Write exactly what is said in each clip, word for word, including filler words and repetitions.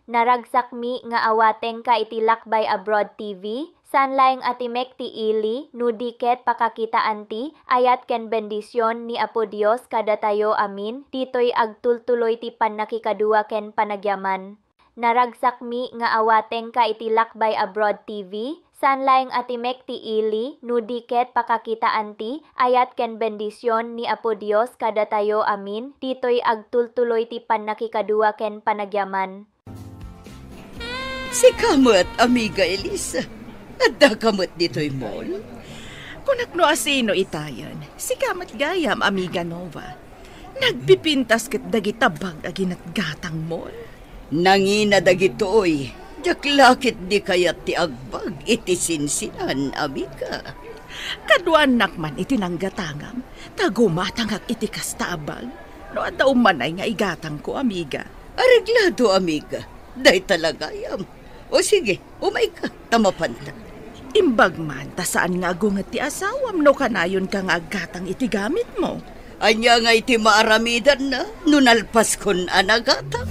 Naragsakmi nga awatengka iti Lakbay Abroad T V, saan laeng a timek ti ili, no di ket pakakitaan ti ayat ken bendision ni Apo Dios kadatayo amin, ditoy agtultuloy ti pannakikadua ken panagyaman. Naragsakmi nga awatengka iti Lakbay Abroad T V, saan laeng a timek ti ili, no di ket pakakitaan ti ayat ken bendision ni Apo Dios kadatayo amin, ditoy agtultuloy ti pannakikadua ken panagyaman. Sika met, Amiga Elisa. Addaka met ditoy mall? Kunak no asino itayen. Sika met gayam, Amiga Nova. Nagpipintas ket dagita bag a ginatgatang mall. Nangina dagitoy. Diak la ket di kayat ti agbag iti sinsinan, amiga. Kaduanak man iti nanggatangam, ta gumatangak iti kasta a bag. No adda umanay nga igatangko, amiga. Areglado, amiga. Dayta la gayam. O sige, umayka, ta mapanta. Imbag man, ta saan nga agunget ti asawam no kanayonka nga aggatang iti gamitmo. Ania ngay ti maaramidanna no nalpaskon a nagatang?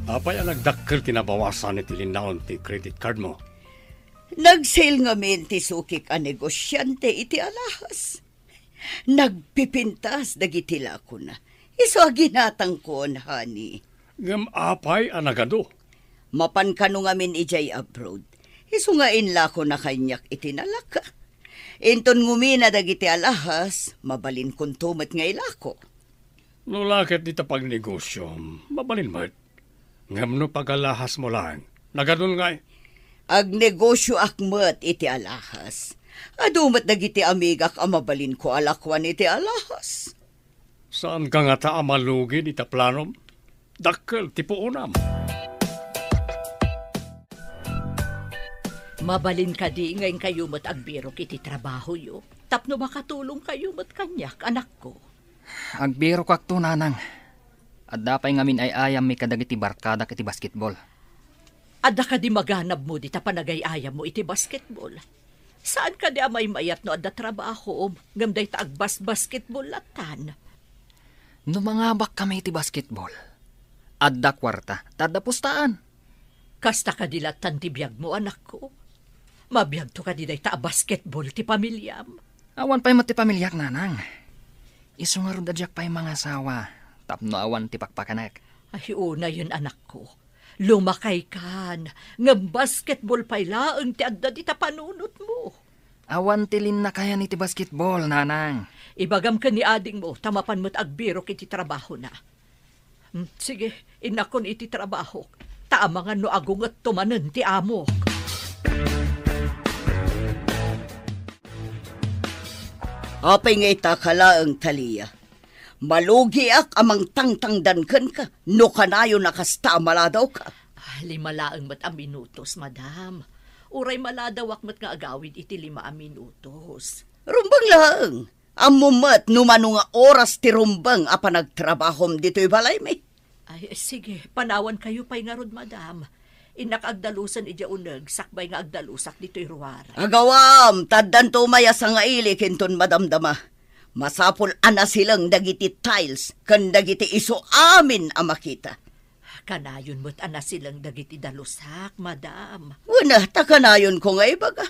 Apay a nagdakkel ti nabawasan iti linnaon ti credit card mo? Nag-sale ngamin ti sukik a negosiante iti alahas. Nagpipintas dagiti lakona. Isu a ginatangkon, honey. Ngem apay a nagadu? Mapan kano ngamin idiay abroad. Isu nga inlakona kaniak iti nalaka. Inton ngumina dagiti alahas, mabalinkonto met nga ilako. No la ket dita pagnegosiom, mabalin met. Ngem no pagalahasmo laeng, nagadun ngay? Agnegosioak met iti alahas. Adu met dagiti amigak a mabalinko a lakuan iti alahas. Saanka ngata a malugi dita planom? Dakkel ti puonam. Mabalin kadi nga inkayo met agbirok iti trabahoyo tapno makatulongkayo met kaniak, anakko? Agbirokakto, nanang. Adda pay ngamin ay-ayammi kadagiti barkadak iti basketball. Adda kadi maganabmo dita panagay-ayammo iti basketball? Saan kadi a maymayat no adda trabahom, ngem dayta agbasbasketball lattan? No mangabakkami iti basketball, adda kuarta, ta adda pustaan. Kasta kadi lattan ti biagmo, anakko? Mabiagto kadi dayta a basketball ti pamiliam? Awan pay met ti pamiliak, nanang. Isu ngarud a diak pay mangasawa tapno awan ti pakpakanek. Ay, unayen, anakko. Lumakaykan, ngem basketball pay laeng ti adda dita panunotmo. Awan ti linnakayan iti basketball, nanang. Ibagam ken ni adingmo, ta mapan met agbirok iti trabahona. Hmm, sige, innakon iti trabahok, ta amangan no agungetto manen ti amok. Apay nga ita ka laeng, Talia? Malugiak a mangtangtangdan kenka no kanayon a kasta a maladawka. Ah, lima laeng met a minutos, madam. Uray maladawak met nga agawid iti lima a minutos. Rumbeng laeng. Ammom met no mano nga oras ti rumbeng a panagtrabahom ditoy balaymi? Ay, sige, panawankayo pay ngarud, madam. Innak agdalusen idiay uneg sakbay nga agdalusak ditoy ruar. Agawam, ta addanto umay a sangaili inton madamdama. Masapul a nasileng dagiti tiles ken dagiti isu amin a makita. Kanayon met a nasileng dagiti dalusak, madam. Wen, ta kanayonko nga ibaga.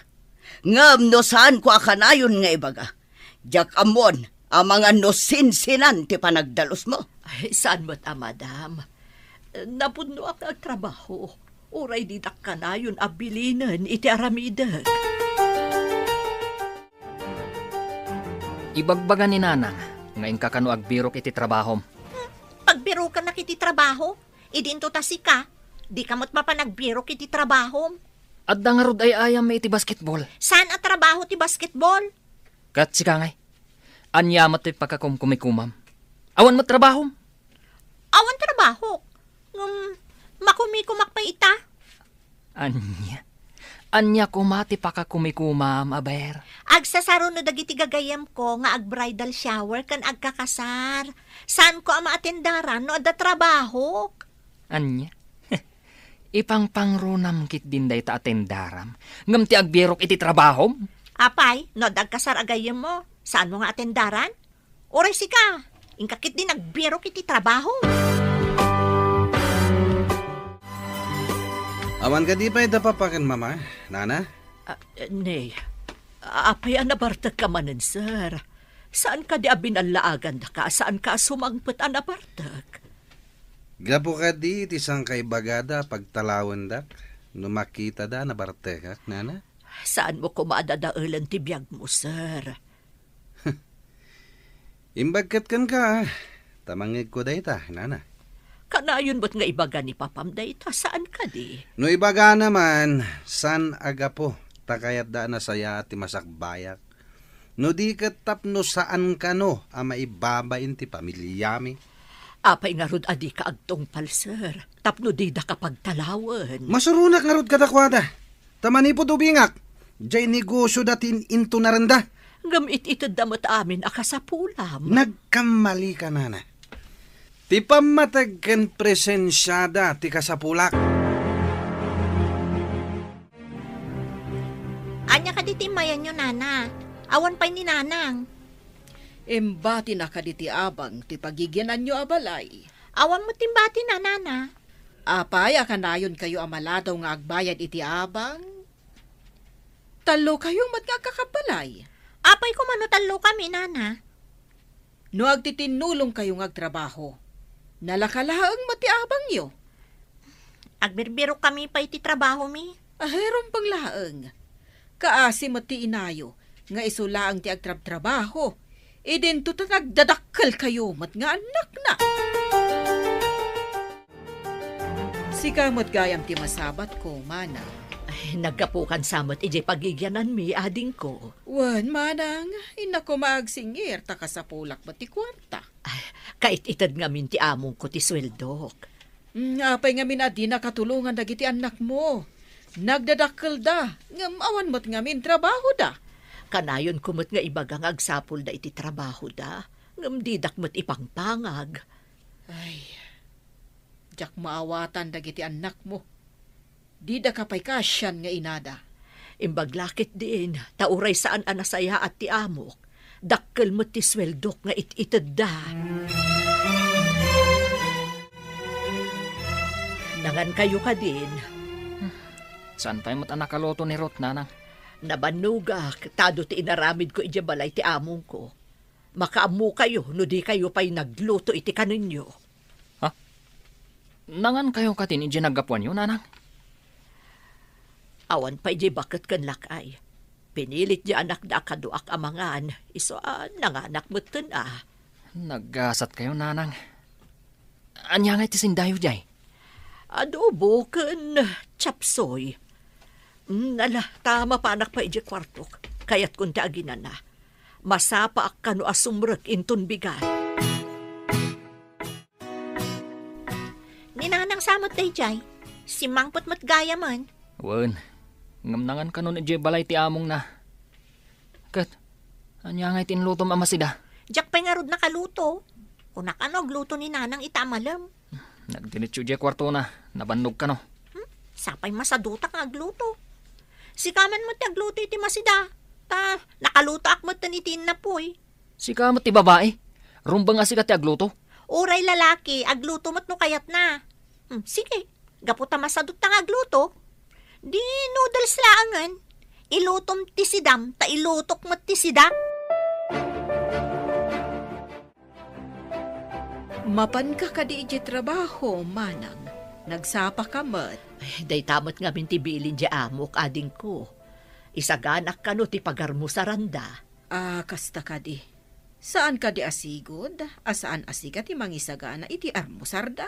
Ngem no saanko a kanayon nga ibaga, diak ammon amangan no sinsinan ti panagdalusmo. Ay, saan met a, madam. Napudnoak nga agtrabaho. Uray ditak kanayon a bilinen iti aramidek. Ibagbaga ni nanang nga inka kano agbirok iti trabahom. Pagbirokanak iti trabaho? Idi into ta sika, dika met mapan agbirok iti trabahom. Adda ngarud ay-ayammi iti basketball. Saan a trabaho ti basketball? Ket sika ngay, ania met ti pakakumkumikumam? Awan met trabahom. Awan trabahok. Ngem, makumikumak pay ita. Ania? Ania koma ti pakakumikumam, aber? Agsasaruno dagiti gagayyemko nga ag-bridal shower ken agkakasar. Saanko a maatendaran no adda trabahok. Ania? Ipangpangrunam ketdin dayta atendaram, ngem ti agbirok iti trabahom? Apay, no adda agkasar a gayyemmo, saanmo nga atendaran? Uray sika, Inka ketdi nagbirok iti trabaho. Awan kadi pay da papa ken mama, nana? Ah, eh, ne, apay a nabartekka manen, sir? Saan kadi a binallaagandaka a saanka a sumangpet a nabartek? Gapu kadi iti sangkaibagada a pagtalawendak no makitada a nabartekak, nana? Saanmo koma a dadaelen ti biagmo, sir. Imbag ket kenka, ta mangngegko dayta, nana. Kanayon met nga ibaga ni papam dayta, saan kadi? No ibagana man, saan a gapu ta kayatda a nasayaat ti masakbayak. No di ket tapno saan kano a maibabain ti pamiliami. Apay ngarud a dika agtungpal, sir, tapno didaka pagtalawen? Masuronak ngarud kadakuada. Ta manipud ubingak, diay negosioda ti in-, intunarenda. Ngem it-itedda met amin a kasapulam. Nagkammalika, nana. Ti pammateg ken presensiada ti kasapulak. Ania kadi ti immayanyo, nana? Awan pay ni nanang. Imbatina kadi ti abang ti pagigiananyo a balay. Awan met imbatina, nana. Apay a kanayonkayo a maladaw nga agbayad iti abang? Tallokayo met nga agkakabbalay. Apay koma no tallokami, nana? No agtitinnulongkayo nga agtrabaho, nalaka laeng met ti abangyo. Agbirbirokkami pay iti trabahomi. Ay, rumbeng laeng. Kaasi met ti inayo nga isu laeng ti agtrabtrabaho. Idinto ta nagdadakkelkayo met nga annakna. Sika met gayam ti masabatko, manang. Ay, naggapukan sa met idiay pagigiananmi, adingko. Wen, manang, innak koma agsingir ta kasapulak met ti kuarta. Ay, kait-ited ngamin ti amongko ti sueldok. Mm, apay ngamin a di nakatulongan dagiti annakmo? Nagdadakkelda, ngem awan met ngamin trabahoda. Kanayonko met nga ibaga nga agsapulda iti trabahoda, ngem didak met ipangpangag. Ay, diak maawatan dagiti annakmo. Didaka pay kaasian nga inada. Imbag la ketdin, ta uray saan a nasayaat ti amok, dakkel met ti sueldok nga it-itedda. Nangankayo kadin. Saan pay met a nakaluto ni Ruth, nanang? Nabannogak, ta adu ti inaramidko idiay balay ti amongko. Makaammokayo no dikayo pay nagluto iti kanenyo. Ha? Nangankayo katin idiay naggapuanyo, nanang? Awan pay diay baket ken lak-ay. Pinilit diay anakda a kaduak a mangan, isu a nanganak metten a. Naggasatkayo, nanang. Ania ngay ti sindayo diay? Adobo ken chapsoy. Mm, ala, ta mapanak pay idiay kuartok. Kayatkon ti aginana. Masapaak kano a sumrek inton bigat. Ni nanang sa met daydiay. Simmangpet met gayamen. Wen, ngem nangan kano idiay balay ti amongna. Ket, ania ngay ti inlutom a masida? Diak pay ngarud nakaluto. Kunak a no agluto ni nanang ita a malem. Nagdiretso idiay kuartona, nabannog kano. Hmm? Sapay masadutak nga agluto. Sika man met ti agluto iti masida. Ta, nakalutoak met iti innapoy. Sika met ti babai. Rumbeng a sika ti agluto. Uray lalaki, agluto met no kayatna. Hmm, sige, gapu ta masadutta nga agluto, di noodles laengen. Ilutom ti sidam, ta ilutok met ti sidak. Mapanka kadi idiay trabaho, manang? Nagsapaka met? Ay, dayta met ngamin ti bilin diay amok, adingko. Isaganak kano ti pagarmusaranda. Ah, kasta kadi. Saan kadi a sigud a saan a sika ti mangisagana iti armusarda?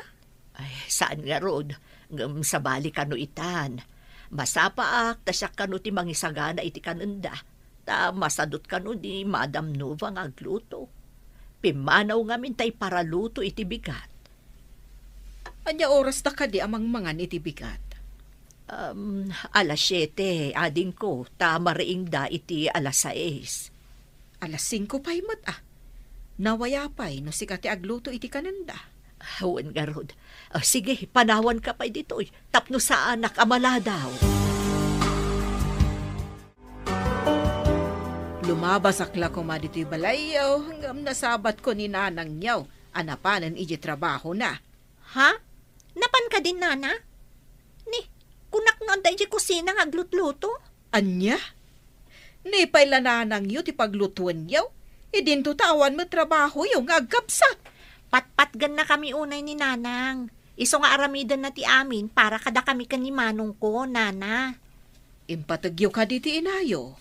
Ay, saan ngarud, ngem sabali kano itan. Masapaak ta siak kano ti mangisagana iti kanenda, ta masadut kano ni Madam Nova nga agluto. Pimmanaw ngamin ta iparaluto iti bigat. Ania oras ta kadi a mangmangan iti bigat? Um, alas siete, adingko, ta mariingda iti alas sais. Alas singko pay met, a. Nawaya pay no sika ti agluto iti kanenda. Wen ngarud. Ah, sige, panawanka pay ditoy, tapno saanak a maladaw. Lumabasak la koma ditoy balayyo, ngem nasabatko ni nanangyo. a napanen iti trabahona. Ha? Napan kadin, nana? Ni, kunak no adda iti kusina nga aglutluto? Ania? Ni pay la nanangyo ti paglutuenyo? Idinto ta awan met trabahoyo nga agkabsat. Patpatgennakami unay ni nanang. Isu nga aramidenna ti amin para kadakami ken ni manongko, nana. Impategyo kadi ti inayo.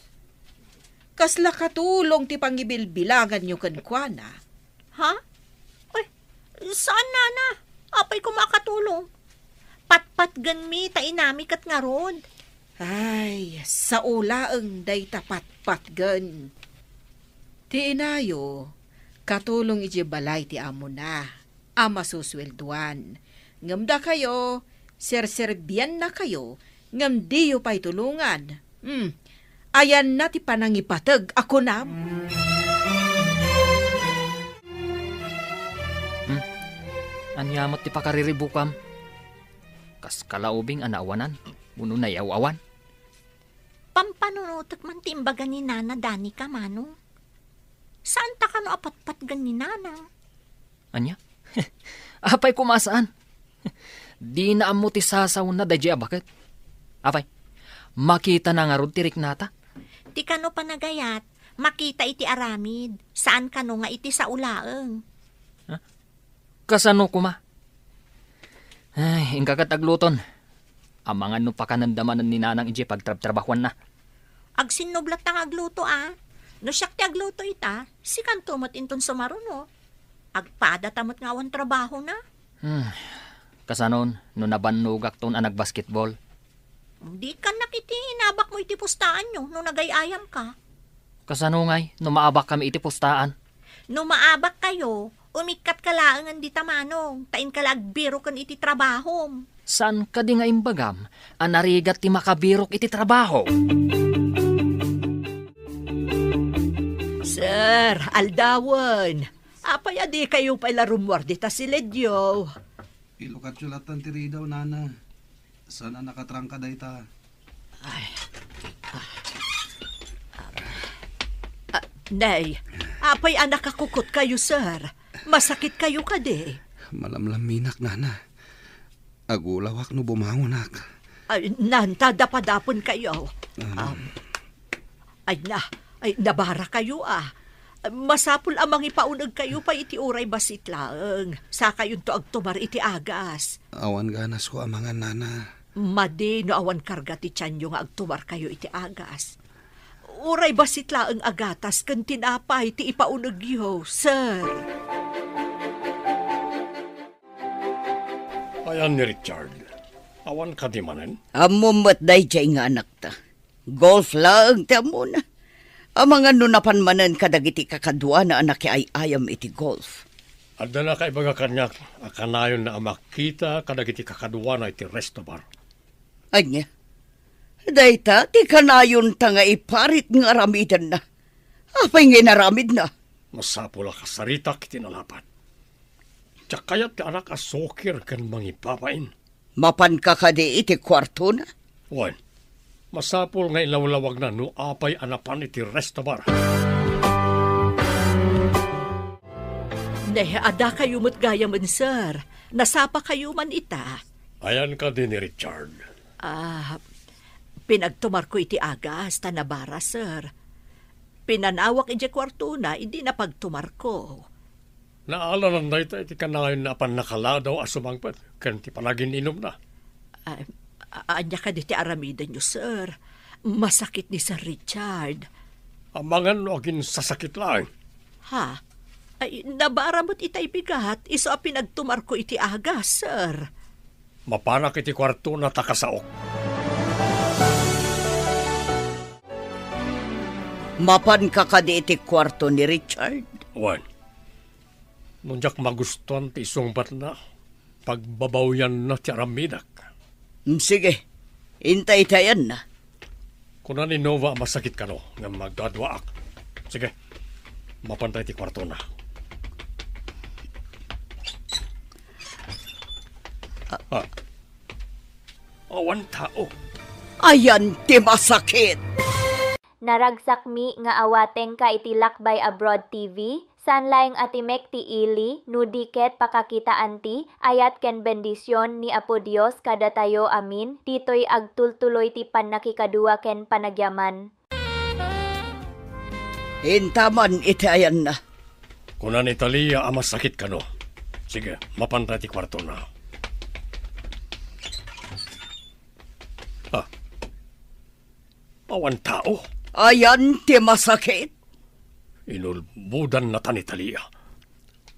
Kasla katulong ti pangibilbilanganyo kenkuana. Ha? Ay, saan, nana? Apay koma a katulong? Patpatgenmi ta inami ket ngarud. Ay, sao laeng dayta patpatgen. Ti inayo, katulong iti balay ti amona a masusueldoan. Ngem dakayo, serserbiannakayo, ngem diyo pay tulongan. Hmm. Ayanna ti panangipateg a kunam? Hmm. Ania met ti pakariribukam? Kas kalaubing a naawanan, wenno nayaw-awan? Pampanunotek man ti imbaga ni Nana Danica, manong. Saanta kano a patpatgen ni Nanang? Ania? Apay koma a saan? Dina ammo ti sasaona daydiay a baket. Apay, makitana ngarud ti riknata? Ti kano panagayat, makita iti aramid, saan kano nga iti sao laeng. Ha? Kasano koma? Ay, inka ket agluton. Amangan no pakanenda manen ni Nanang idiay pagtrabtrabahuanna. Agsinnublatta nga agluto, a. No siak ti agluto ita, sikanto met inton sumaruno. Agpadata met nga awan trabahona. Hmm. Kasanon, no nabannogakton a nagbasketball? Dikannak iti inabakmo iti pustaanyo no nagay-ayamka. Kasano ngay no maabakkami iti pustaan? No maabakkayo, umikkatka laengen dita, manong, ta inka la agbiroken iti trabahom. Saan kadi nga imbagam a narigat ti makabirok iti trabaho? Sir, aldawen. Apay a dikayo pay la rummuar dita siledyo? Ilukatyo lattan ti ridaw, nana. Saan a nakatrangka dayta. Ay. Ah. Ah, nay, apay a nakakukot kayo, sir? Masakit kayo kadi? Malamlaminak, nana. Agulawak no bumangonak. Ay, nanta, dapadapen kayo. Um. Um, Ay na, ay, nabara kayo, a. Masapul a mangipauneg kayo pay iti uray bassit laeng. Sakayonto agtumar iti agas. Awan ganasko a mangan, nana. Madi no awan karga ti tianyo nga agtumar kayo iti agas. Uray bassit laeng a gatas ken tinapay ti ipaunegyo, sir. Ayan ni Richard. Awan kadi manen? Ammom met daydiay nga anakta. Golf laeng ti ammona. Amangan no napan manen kadagiti kakaduana a nakiay-ayam iti golf. Adda nakaibaga kaniak a kanayonna a makita kadagiti kakaduana iti resto bar. Ania? Dayta ti kanayonta nga iparit nga aramidenna. Apay nga inaramidna? Masapul a kasaritak iti nalapad. Diak kayat ti anak a sokir ken mangibabain. Mapanka kadi iti kuartona? Wen, masapul nga ilawlawagna no apay a napan iti resto bar. Ne, adda kayo met gayamen, sir. Nasapa kayo man ita. Ayan kadi ni Richard? Ah, pinagtumarko iti agas ta nabara, sir. Pinanawak idiay kuartona idi napagtumarko. Naalanan dayta iti kanayonna a pannakaladaw a sumangpet ken ti panagin-inumna. Ah, a-, ania kadi ti aramidenyo, sir? Masakit ni Sir Richard. Amangan no aginsasakit laeng. Ha? Ay, nabara met itay bigat, isu a pinagtumarko iti agas, sir. Mapanak iti kuartona ta kasaok. Mapanka kadi iti kuarto ni Richard? Wen. No diak magustuan ti isungbatna, pagbabawyanna ti aramidak. Mm, sige. Intaytayanna. Kuna ni Nova a masakit kano, ngem magduaduaak. Sige, mapantay ti kuartona. Ah. Ah. Awan tao. Ayan ti masakit. Naragsakmi nga awatengka iti Lakbay Abroad T V, Saan laeng a timek ti ili, no di ket pakakitaan ti ayat ken bendision ni Apo Dios kadatayo amin, ditoy agtultuloy ti pannakikadua ken panagyaman. Intaman iti ayanna. Kuna ni Talia a masakit kano. Sige, mapanta ti kuartona. Ah. Awan tao. Ayan ti masakit. Inulbodannata ni Talia.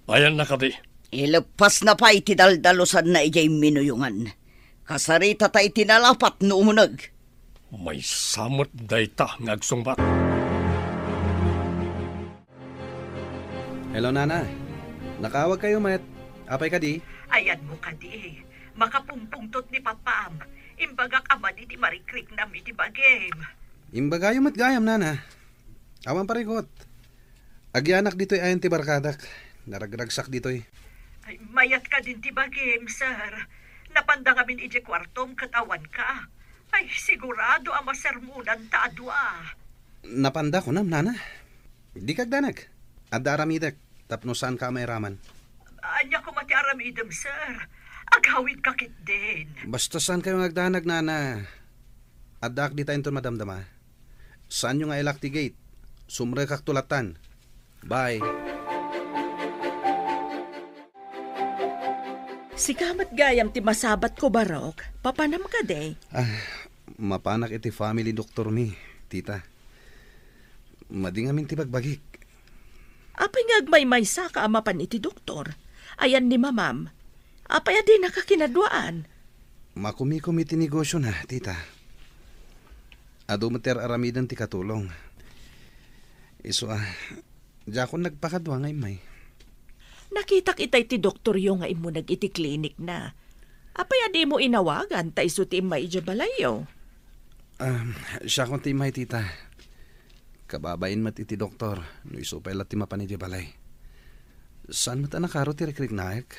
Ayanna kadi? Ileppasna pay ti daldalusanna idiay minuyongan. Kasarita ta iti nalapat no umuneg. Maysa met dayta nga agsungbat. Hello, Nana. Nakaawagkayo met. Apay kadi? Ayanmo kadi, makapungpungtot ni Papam. Imbagak a madi ti marikriknam iti bagim. Imbagayo met gayam, Nana. Awan parikut. Agyanak ditoy ayan ti barkadak. Naragragsak ditoy. Ay, mayat kadin ti bagim, sir. Napanda ngamin idiay kuartom ket awanka. Ay, sigurado a masermonanta a dua. Napanda kunam, Nana. Dika agdanag. Adda aramidek tapno saanka a mairaman. Ania koma ti aramidem, sir? Aghawidka ketdin. Basta saankayo nga agdanag, Nana. Addaak dita inton madamdama. Saanyo nga ilak ti gate. Sumrekakto lattan. Bye. Sika met gayam ti masabatko, Barok. Papanam kadi? Ah, mapanak iti family doctor mi, tita. Madi ngamin ti bagbagik. Apay nga agmaymaysaka a mapan iti doktor? Ayan ni mamam. Apay a dinaka kinaduaan? Makumikom iti negosiona, tita. Adu met ti ar-aramiden ti katulong. Isu a, diakon nagpakadua nga immay. Nakitak itay ti doktoryo nga immuneg iti klinikna. Apay a dimo inawagan ta isu ti immay idiay balayyo? Um, siakon ti immay, tita. Kababain met iti doktor no isu pay la ti mapan idiay balay. Saan met a nakaro ti rikriknaek?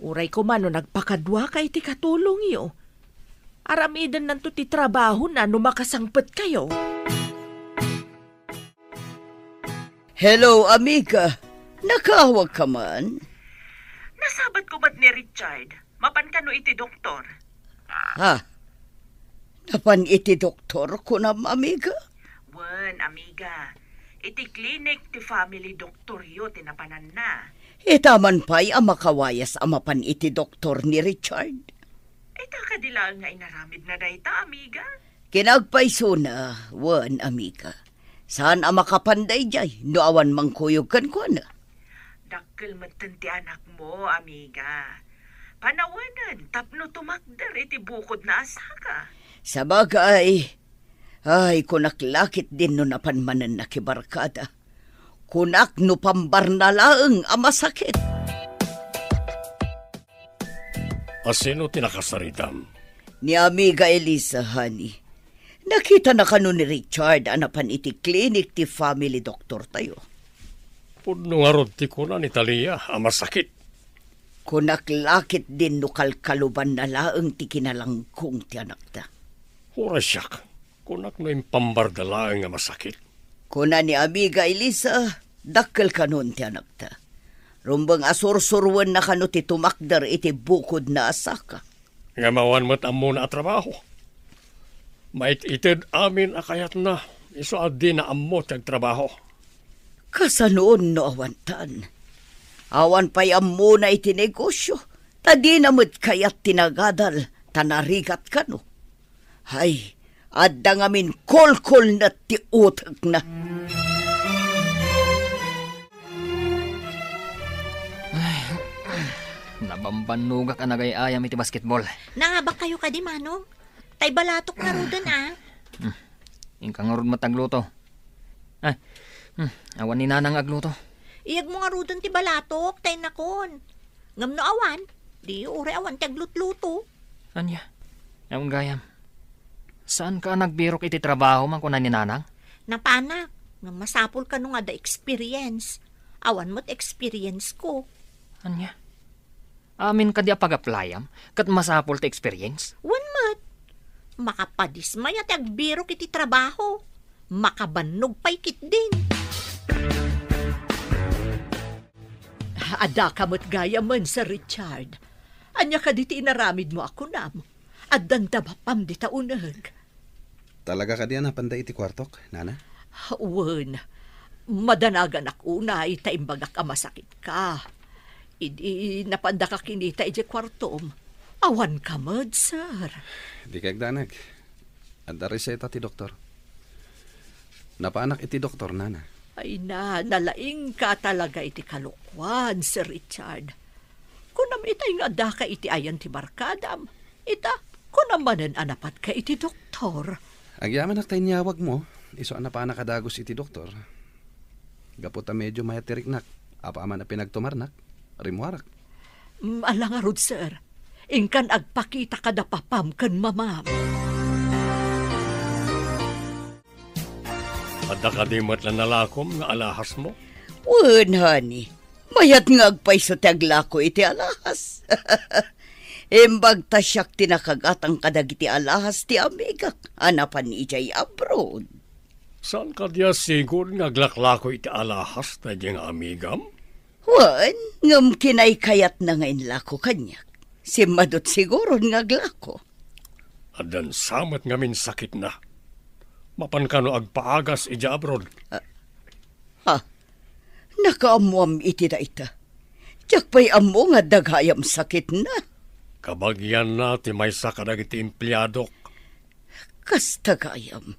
Uray koma no nagpakaduaka iti katulongyo. Aramidennanto ti trabahona no makasangpetkayo. Hello, amiga. Nakaawagka man? Nasabatko met ni Richard. Mapan kano iti doktor? Ha? Napan iti doktor, kunam, amiga? Wen, amiga. Iti klinik ti family doktoryo ti napananna. Ita man pay a makawayas a mapan iti doktor ni Richard. Ita kadi laeng nga inaramidna dayta, amiga? Kinagpaysona, wen, amiga. Saan a makapan daydiay no awan mangkuyog kenkuana. Dakkel metten ti anakmo, amiga. Panawanen tapno tumakder iti bukodna a saka. Sabagay, ay, kunak la ketdin no napan manen nakibarkada. Kunak no pambarna laeng a masakit. A sino ti nakasaritam? Ni Amiga Elisa, honey. Nakitana kano ni Richard a napan iti klinik ti family doktortayo. Pudno ngarud ti kuna ni Talia a masakit. Kunak la ketdin no kalkalubanna laeng ti kinalangkong ti anakta. Uray siak, kunak no impambarda laeng a masakit. Kuna ni Amiga Elisa, dakkel kanon ti anakta. Rumbeng a sursuruenna kano ti tumakder iti bukodna a saka. Ngem awan met ammona a trabaho. Mait-ited amin a kayatna, isu a dina ammo ti agtrabaho. Kasanoon no awantan? Awan pay ammona iti negosyo, ta dina met kayat ti nagadal, ta narigat kano. Hay, adda ngamin kolkolnet ti utekna. Ay, nabambannogak a nagay-ayam iti basketball. Nangabakkayo kadi, Manong? Tay balatok ngaruden, a. Hmm. Inka ngarud met agluto. Ay, hmm, awan ni Nanang agluto. Iyegmo ngaruden ti balatok, tay nakon. Ngem no awan, di uray awan ti aglutluto. Ania? Awan gayam. Saanka a nagbirok iti trabaho man kuna ni Nanang? Napanak, ngem masapul kano nga adda experience. Awan met experience ko. Ania? Amin kadi a pag-applyam, ket masapul ti experience? Wen met. Makapadismaya ti agbirok iti trabaho. Makabannog pay ketdin. Adda ka met gayamen, Sir Richard. Ania kadi ti inaramidmo a kunam? Addan da bapam dita uneg. Talaga kadi a napanda iti kuartok, Nana? Wen, madanaganak unay ta imbagak a masakitka. Idi napandaka kinita idiay kuartom, awanka met, sir. Di kayagdanag. Adda reseta ti doktor. Napanak iti doktor, Nana. Ay na, nalaingka talaga iti kalokuan, Sir Richard. Kunam itay nga addaka iti ayan ti barkadam. Ita, kunam manen a napadka iti doktor. Agyamanak ta inyawagmo, isu a napanak a dagus iti doktor. Gapu ta medio mayat ti riknak, apaman a pinagtumarnak, rimmuarak. Mm, ala ngarud, sir. Inkan agpakita kada papam ken mamam. Adda kadi met la nalakom nga alahasmo? Wen, honey. Mayat nga agpayso ti aglako iti alahas. Imbag ta siak ti nakagatang kadagiti alahas ti amigak a napan idiay abroad. Saan kadi a sigud nga aglaklako iti alahas daydi nga amigam? Wen, ngem kinaykayatna nga inlako kaniak. Simmadut siguron nga aglako. Addan sa met ngamin sakitna. Mapan kano agpaagas idiay abroad? Ah, ha? Nakaammoam iti dayta. Diak pay ammo nga adda gayam sakitna. Kabagianna ti maysa kadagiti empleadok. Kasta gayam.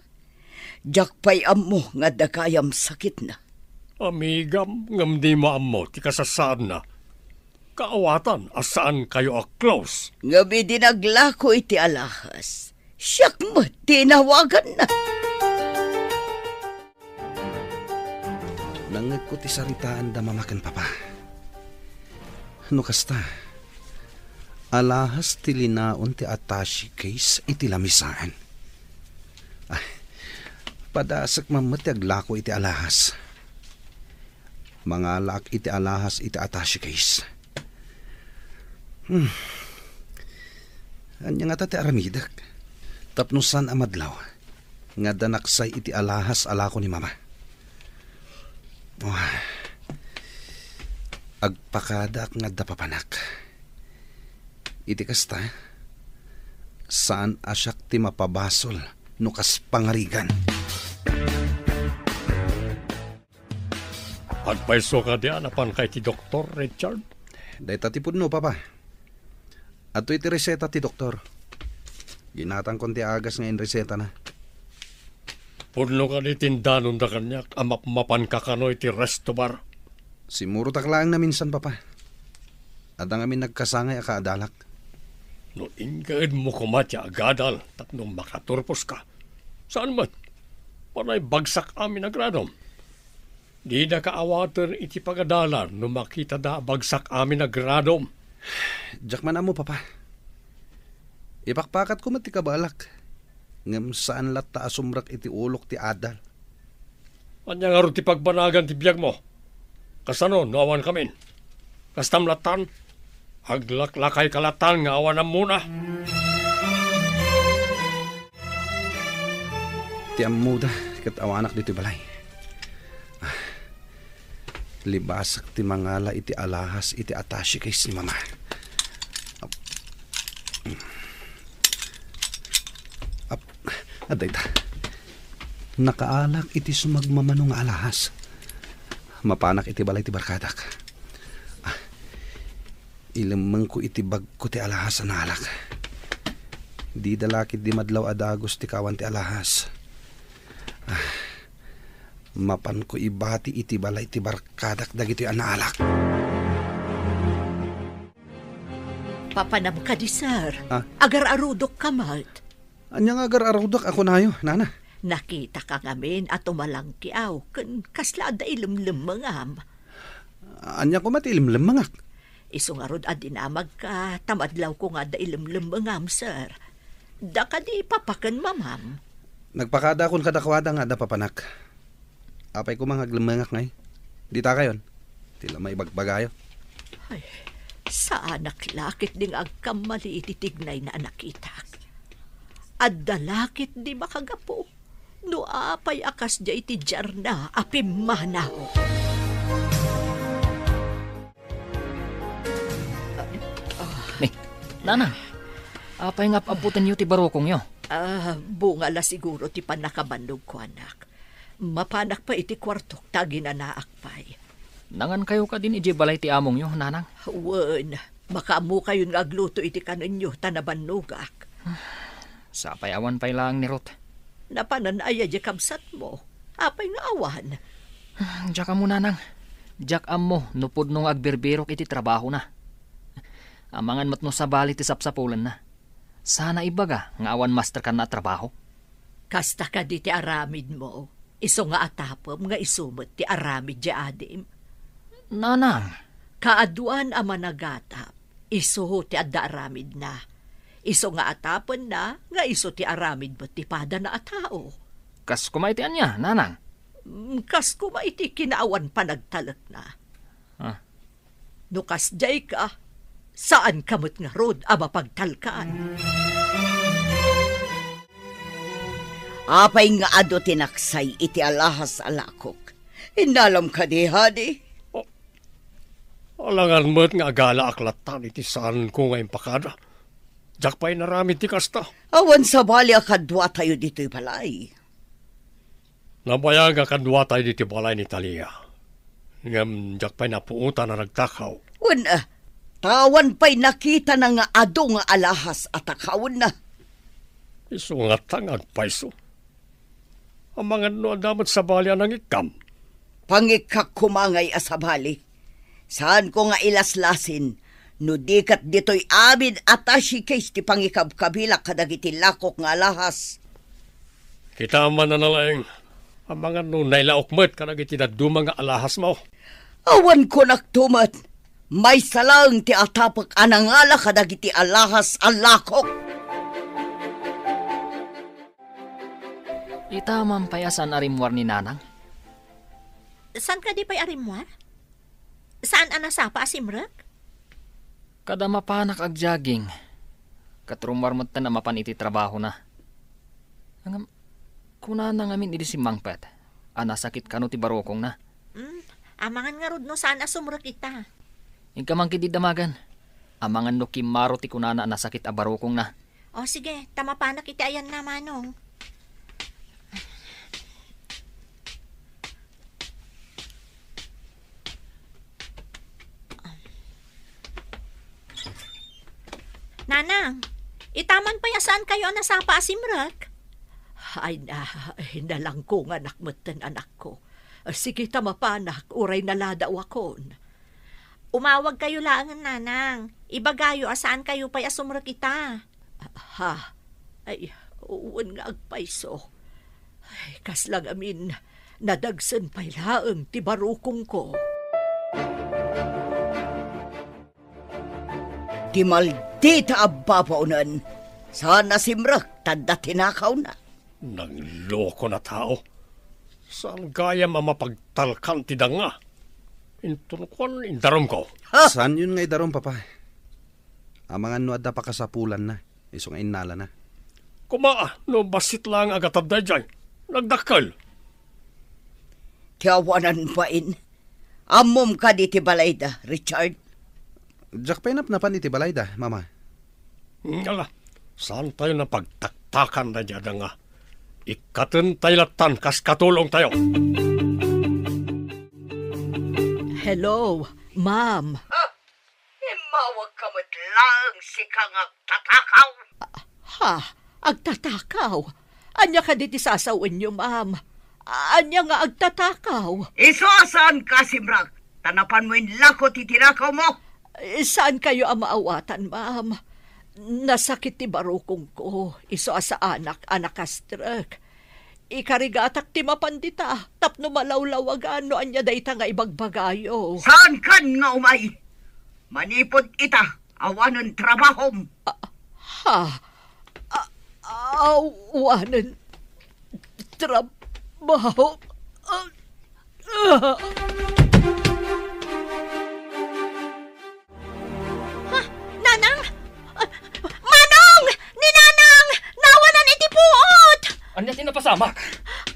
Diak pay ammo nga adda gayam sakitna. Amigam, ngem dimo ammo ti kasasaadna. Kaawatan a saankayo a close. Ngem idi naglako iti alahas, siak met ti inawaganna. Nangngegko ti saritaanda mama ken papa. No kasta, alahas ti linaon ti attache case iti lamisaen. Ay, padasek man met ti aglako iti alahas. Mangalaak iti alahas iti attache case. Hmm. Ania ngata ti aramidek? Tapno saan a madlaw nga adda naksay iti alahas a lako ni mama. Oh. Agpakadaak nga adda papanak. Iti kasta, saan a siak ti mapabasol no kas pangarigan. Agpayso kadi a napanka iti doktor, Richard? Dayta ti pudno, Papa. Adtoy ti reseta ti doktor. Ginatangkon ti agas nga inresetana. Pudno kadi ti indanonda kaniak a mapmapanka kano iti resto bar? Simmurotak laeng naminsan, Papa. Adda ngamin nagkasangay a kaadalak. No inkaedmo koma ti agadal tapno makaturposka, saan met, panay bagsak amin a gradom. Didaka awaten iti pagadalan no makitada a bagsak amin a gradom. Diak man ammo, Papa. Ipakpakatko met ti kabaelak, ngem saan latta a sumrek iti ulok ti adal. Ania ngarud ti pagbanagan ti biagmo? Kasano no awan kamin? Kastam lattan? Aglaklakayka lattan nga awan ammona? Ti ammoda ket awanak ditoy balay. Ah, libasek ti mangala iti alahas iti attache case ni Mama. Ap-, ap-, adda ita. Nakaalak iti sumagmamano nga alahas. Mapanak iti balay ti barkadak. Ah, ilemmengko iti bagko ti alahas a naalak. Dida la ketdi madlaw a dagus ti kawan ti alahas. Ah, mapanko ibati iti balay ti barkadak dagitoy a naalak. Papanam kadi, sir? Ah? Agar-arudok ka met. Ania nga agar-arudok a kunayo, nana? Nakitaka ngamin a tumalangkiaw ken kasla adda ilemlemmengam. Ania koma ti ilemlemmengak? Isu ngarud a dinamagka ta madlawko nga adda ilemlemmengam, sir. Da kadi papa ken mamam? Nagpakadakon kadakuada nga adda papanak. Apay koma nga aglemmengak ngay? Dita kayon. Ti la maibagbagayo. Ay, saanak la ketdi nga agkammali iti tignayna a nakitak. Adda la ketdi makagapu no apay a kasdiay ti diarna a pimmanaw. Nanang, apay nga ap-abbutenyo ti barukongyo? Ah, bunga la siguro ti pannakabannogko, anak. Mapanak pay iti kuartok ta aginanaak pay. Nangankayo kadin idiay balay ti amongyo, Nanang? Wen, makaammokayon nga agluto iti kanenyo ta nabannogak. Sapay awan pay laeng ni Ruth. Napanan aya diay kabsatmo? Apay nga awan? Diak ammo, Nanang. Diak ammo no pudno nga agbirbirok iti trabahona. Amangan met no sabali ti sapsapulenna. Saan a ibaga nga awan masterkanna a trabaho? Kasta kadi ti aramidmo, isu nga atapem nga isu met ti aramid diay adim? Nanang! Kaaduan a managatap, isu ti adda aramidna. Isu nga atapenna nga isu ti aramid met ti padana a tao. Kas koma iti ania, Nanang? Mm, kas koma iti kinaawan panagtalekna. Ah. No kasdiay ka, saanka met ngarud a mapagtalkan. Apay nga adu ti naksay iti alahas a lakok? Innalam kadi, Hadi? O, alangan met nga agalaak lattan iti saanko nga impakada. Diak pay inaramid ti kasta. Awan sabali a kaduatayo ditoy balay. Nabayag a kaduatayo ditoy balay ni Talia. Ngem diak pay napuotan a nagtakaw. Wen, a, ta awan pay nakitana nga adu nga alahas a takawenna. Isu ngata nga agpayso. Amangan no adda met sabali a nangikkam. Pangikkak koma ngay a sabali. Saanko nga ilaslasin no di ket ditoy amin a tashikis ti pangikabkabilak kadagiti lakok nga alahas. Kita man a nalaing, amangan no nailaok met kadagiti dadduma nga alahasmo. Awan kunakto met, maysa laeng ti atapek a nangala kadagiti alahas a lakok. Ita man pay a saan a rimmuar ni Nanang? Saan kadi pay a rimmuar? Saan a nasapa a simrek? Kada mapanak agjogging, ket rummuar metten a mapan iti trabahona. Ngem, kunana ngamin idi simmangpet a nasakit kano ti barukongna. Mm, amangan ngarud no saan a sumrek ita. Inka man ketdi damagen. Amangan no kimmaro ti kunana a nasakit a barukongna. O, sige, ta mapanak iti ayanna, Manong. Nanang, ita man pay a saankayo a nasapa a simrek? Ay na, nalangkonganak metten, anakko. Sige ta mapanak, uray naladawakon. Umawagkayo laengen, Nanang. Ibagayo a saankayo pay a sumrek ita. Ha? Ay, wen nga agpayso. Ay, kasla ngamin, nadagsen pay laeng ti barukongko. Ti maldita a babaonen, saan a simrek ta adda tinakawna. Nangloko a tao. Saan gayam a mapagtalkan ti danga? Inton kuan, indarumko. Ha? Saanyon nga idarum, Papa. Amangan no adda pakasapulanna, isu nga innalana. Koma, no bassit laeng a gatad daydiay, nagdakkel. Ti awanan bain. Ammom kadi ti balayda, Richard? Diak pay napnapan iti balayda, Mama. Ala, saantayo a pagtaktakan daydiay a danga. Ikkatentayo lattan kas katulongtayo. Hello, ma'am. Ah, immawagka met laeng sika nga agtatakaw. Ha? Agtatakaw? Ania kadi ti sasawenyo, ma'am? Ania nga agtatakaw? Isu a saanka a simrek, ta napanmo inlako ti tinakawmo. Eh, saankayo a maawatan, ma'am. Nasakit ti barukongko, isu a saanak a nakastrek. Ikarigatak ti mapan dita, tapno malawlawagan no ania dayta nga ibagbagayo. Saankan nga umay? Manipud ita, awanen trabahom. Ah, ha? Ah, awanen trabaho? Ah, ah. Ha? Nanang? Ah, Manong! Ni Nanang! Nawanan iti puot! Ania ti napasamak?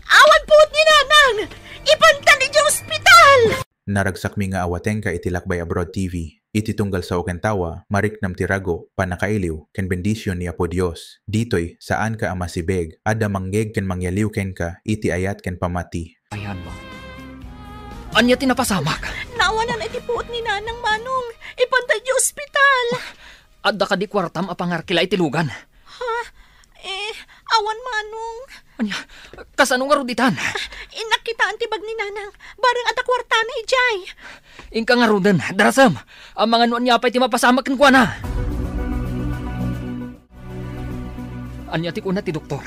Awan puot ni Nanang! Ipantan iti ospital! Naragsakmi nga awatenka iti Lakbay Abroad T V. Iti tunggal sao ken tawa, mariknam ti rago, pannakailiw, ken bendision ni Apo Dios. Ditoy, saanka a masibeg. Adda mangngeeg ken mangyaliw kenka iti ayat ken pammati. Ayan mo. Ania ti napasamak? Naawanan iti puot ni Nanang, Manong. Ipanda iti ospital. Adda kadi kuartam a pangarkila iti lugan? Ha? Eh, awan, Manong. Ania? Kasano ngarud itan? Innak kitaan ti bag ni Nanang. Bareng adda kuartana idiay. Inka ngaruden, darasem. Amangan no ania pay ti mapasamak kenkuana. Ania ti kuna ti doktor?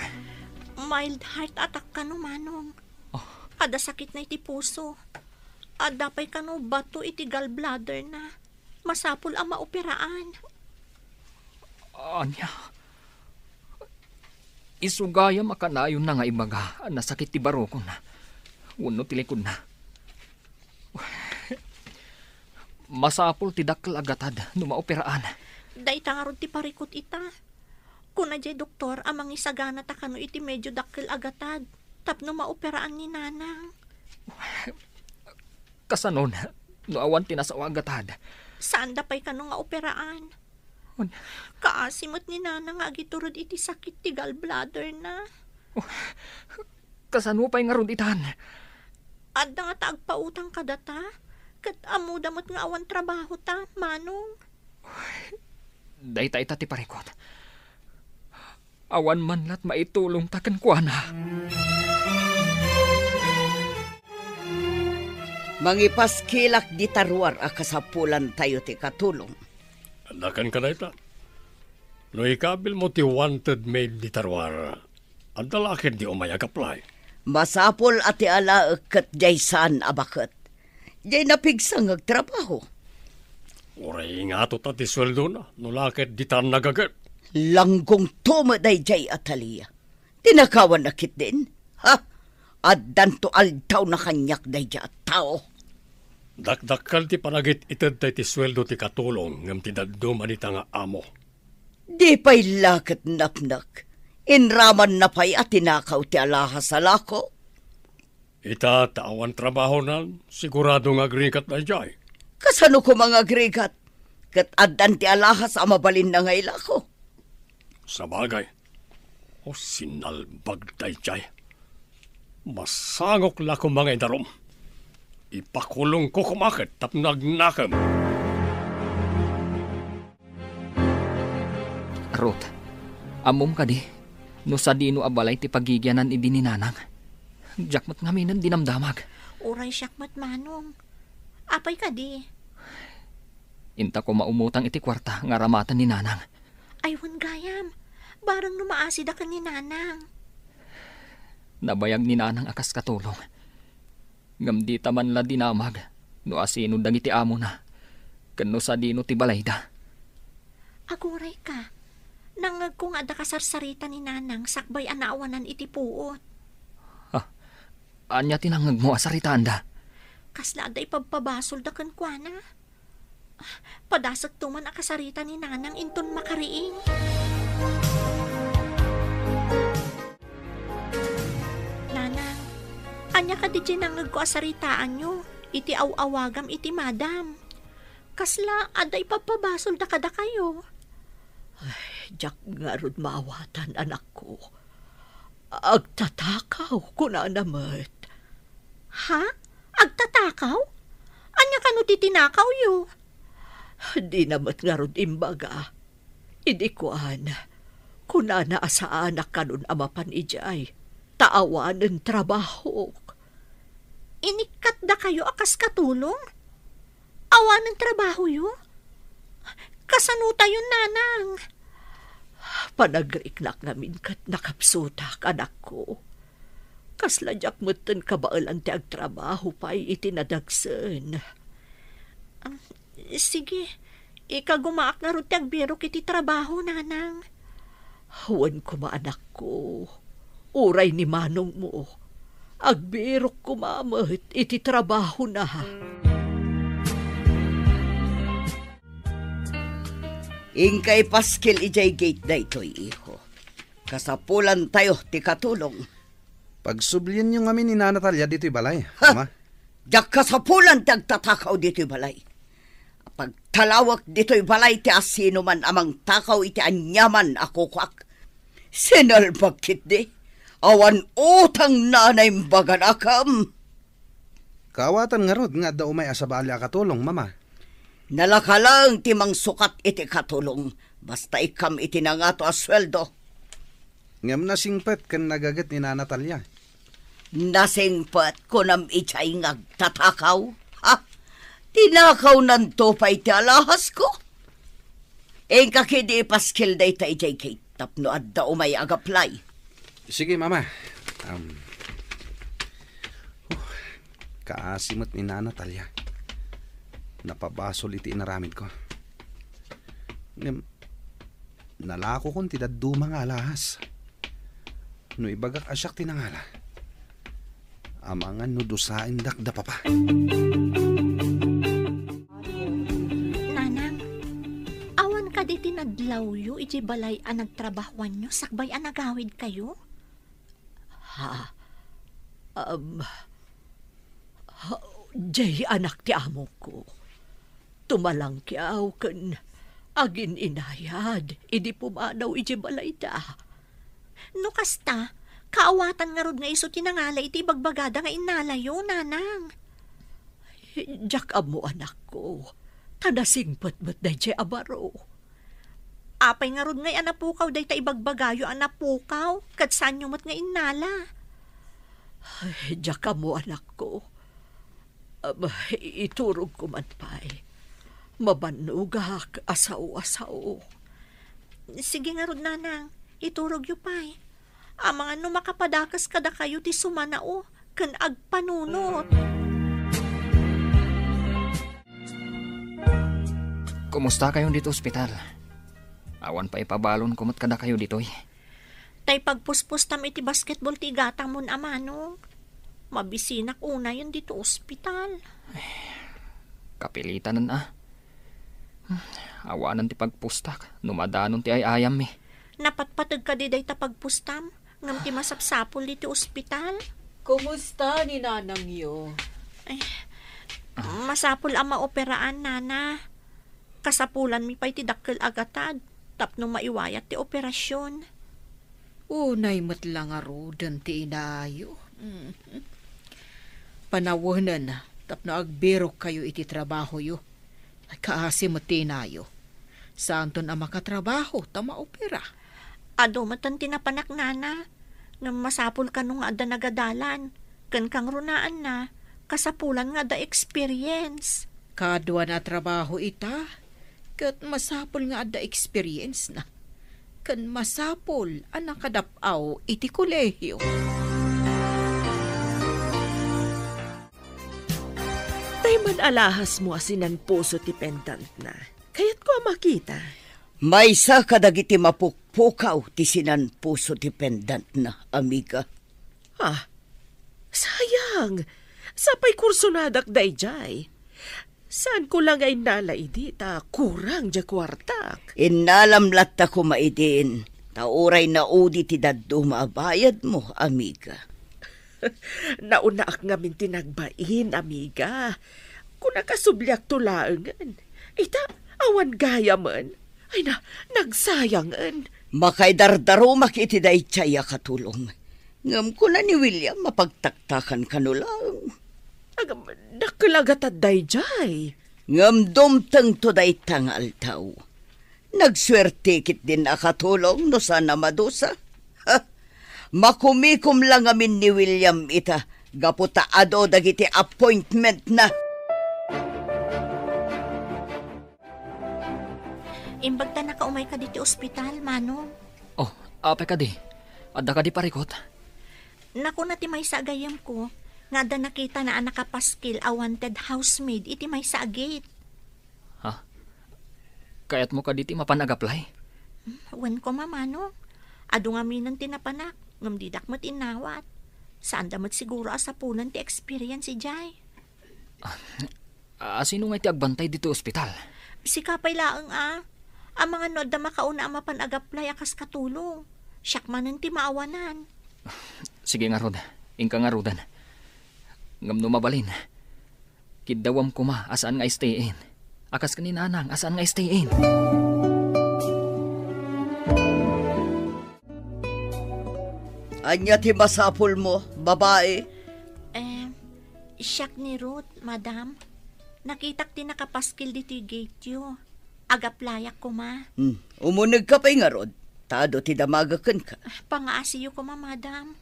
Mild heart attack kano, Manong. Oh. Adda sakitna iti puso. Adda pay kano bato iti gallbladder na. Masapul a maoperaan. Ania? Isu gayam a kanayonna nga ibaga a nasakit ti barukon wenno ti likodna. Masapul ti dakkel a gatad no maoperaan. Dayta ngarud ti parikut ita. Kuna diay doktor a mangisagana ta kano iti medio dakkel a gatad tapno maoperaan ni Nanang. Kasanon, no awan ti nasao a gatad? Saanda pay kano nga operaan. Ania? Kaasi met ni Nanang nga agiturod iti sakit ti gallbladder na. Oh, kasano pay ngarud itan? Adda nga ta agpautang kadata, ket ammoda met nga awan trabaho ta, Manong. Dayta ita ti parikut. Awan man lat maitulongta kenkuana. Mangipaskilak dita ruar a kasapulantayo ti katulong. Adda kenka dayta. No ikabilmo ti wanted maid dita ruar, adda la ketdi umay ag-apply. Masapul a ti alaek ket diay saan a baket. Diay napigsa nga agtrabaho. Uray ingato ta ti sueldona, no la ket ditan nagaget. Langgongto met daydiay, Atalia. Tinakawanna ketdin? Ha? Addanto aldawna kaniak daydiay a tao. Dakdakkel ti panagit-itedta iti sueldo ti katulong ngem ti dadduma dita nga amo. Di pay la ket napnek. Inramanna pay a tinakaw ti alahas a lako. Ita ta awan trabahonan, sigurado nga agrigat daydiay. Kasano koma nga agrigat? Ket addan ti alahas a mabalinna nga ilako. Sabagay. O, sinalbag daydiay. Masangok la koma nga idarum. Ipakulongko koma ket tapno agnakem. Ruth, ammom kadi no sadino a balay ti pagigianan idi ni Nanang? Diak met ngamin dinamdamag. Uray siak met, Manong. Apay kadi? Inta koma umutang iti kuarta nga aramatan ni Nanang. Ay, wen gayam. Bareng no maasida ken ni Nanang. Nabayag ni Nanang a kas katulong. Ngem dita man la dinamag no asino dagiti amona ken no sadino ti balayda. Agurayka, nangngegko nga adda kasarsarita ni Nanang sakbay a naawanan iti puot. Ah, ania ti nangngegmo a saritaanda? Kasla adda ipabpabasolda kenkuana. Padasekto man a kasarita ni Nanang inton makariing. Nanang, ania kadi ti nangngegko a saritaanyo iti aw-awagam iti madam? Kasla adda ipabpabasolda kadakayo? Ay, diak ngarud maawatan, anakko. Agtatakaw, kunana met. Ha? Agtatakaw? Ania kano ti tinakawyo? Dina met ngarud imbaga. Idi kuan, kunana a saanak kanon a mapan idiay, ta awanen trabahok. Inikkatdakayo a kas katulong? Awanen trabahoyo? Kasanotayon, Nanang? Panagriknak ngamin ket nakapsutak, anakko. Kasla diak metten kabaelan ti agtrabaho pay iti nadagsen. Ah, sige, ikagumaak ngarud ti agbirok iti trabaho, Nanang. Wen koma, anakko, uray ni manongmo, agbirok koma met iti trabahona. Inka ipaskil idiay gate daytoy, iho. Kasapulantayo ti katulong. Pagsublienyo ngamin ni Nana Talia ditoy balay, Ha? Ama. Diak kasapulan ti agtatakaw ditoy balay. Pagtalawek ditoy balay ti asinoman a mangtakaw iti aniaman a kukuak. Sinalbag ketdi. Awan utang na naimbaganak. Kaawatan ngarud nga adda umay a sabali a katulong, Mama. Nalaka laeng ti mangsukat iti katulong, basta ikkam iti nangato a sueldo. Ngem nasingpet ken nagaget ni Nana Talia. Nasingpet, kunam idiay nga agtatakaw? Ha? Tinakawnanto pay ti alahasko? Inka ketdi ipaskil dayta idiay gate tapno adda umay agaplay. Sige, Mama. Um, huh, kaasi met ni Nana Talia. Napabasol iti inaramidko. Ngem, nalakokon ti dadduma nga alahas. No ibagak a siak ti nangala, amangan no dusaendak da Papa. Nanang, awan kadi ti nadlawyo iti balay a nagtrabahuanyo sakbay a nagawidkayo? Ha? Um, ha, diay anak ti amokko. Tumalangkiaw ken agin-inayad idi pumanaw iti balayda. No kasta, kaawatan ngarud nga isu ti nangala iti ibagbagada nga innalayo, Nanang. Diak ammo, anakko, ta nasingpet met daydiay a baro. Apay ngarud ngay a napukaw dayta ibagbagayo a napukaw, ket saanyo met nga innala? Ay, diak ammo, anakko. Am, iturogko man pay. Mabannogak a sao a sao. Sige ngarud, Nanang, iturogyo pay. Amangan no makapadakes kadakayo ti sumanao ken agpanunot. Kumusta kayon dito ospital? Awan pay pabalonko met kadakayo ditoy. Tay pagpuspustam iti basketball ti igatamon a manok. Mabisinak unayen dito ospital. Kapilitanen a. Hmm, awanen ti pagpustak no madanon ti ay-ayammi. Napatpateg kadi dayta pagpustam ngem ti masapsapul ditoy ospital? Kumusta ni nanangyo? Ay, masapul a maoperaan, Nana. Kasapulanmi pay ti dakkel a gatad tapno maiwayat ti operasion. Unay met la ngaruden ti inayo. Mhm. Panawenen tapno agbirokkayo iti trabahoyo. Ay, kaasi met ti inayo. Saanton a makatrabaho ta maopera. Adu metten ti napanak, Nana. Ngem masapul kano nga adda nagadalan. Ken kangrunaanna, kasapulan nga adda experience. Kaduana a trabaho ita, ket masapul nga adda experience na. Ken masapul a nakadap-aw iti kolehio. Tay man alahasmo a sinanpuso ti pendantna. Kayatko a makita. Maysa kadagiti mapukpukaw ti sinanpuso ti pendantna, amiga. Ah, sayang. Sapay kursonadak daydiay. Saanko la nga innala idi ta kurang diay kuartak. Innalam latta koma idin, ta uray naudi ti dadduma a bayadmo, amiga. Naunaak ngamin ti nagbain, amiga. Kunak a subliakto laengen. Ita, awan gayamen. Ay na, nagsayangen. Makaidardarumak iti daydiay a katulong. Ngem kuna ni William, mapagtaktakan kano laeng. Agam, dakkel a gatad daydiay. Ngem dumtengto dayta nga aldaw. Nagsuerte ketdin a katulong no saan a madusa. Ha? Makumikom la ngamin ni William ita, gapu ta adu dagiti appointmentna. Imbag ta nakaumay kadi ti ospital, Manong. Oh, apay kadi? Adda kadi parikut? Nakuna ti maysa a gayyemko nga adda nakitana a nakapaskil a wanted housemaid iti maysa a gate. Ha? Kayatmo kadi ti mapan agaplay? Hmm, wen koma, Manong. Adu ngaminen ti napanak, ngem didak met innawat. Saanda met siguro a sapulen ti experience idiay. Ah, sino ngay ti agbantay ditoy ospital? Sika pay laeng a. Amangan no adda makauna a mapan agaplay a kas katulong. Siak manen ti maawanan. Sige ngarud, inka ngaruden. Ngem no mabalin, Kiddawam koma a saan nga stay-in. A kas ken ni Nanang a saan nga stay-in. Ania ti masapulmo, babai? Em, siak ni Ruth, madam. Nakitak ti nakapaskil ditoy gate-yo. Agaplayak koma. Hmm, umunegka pay ngarud, ta adu ti damagek kenka. Pangaasiyo koma, madam.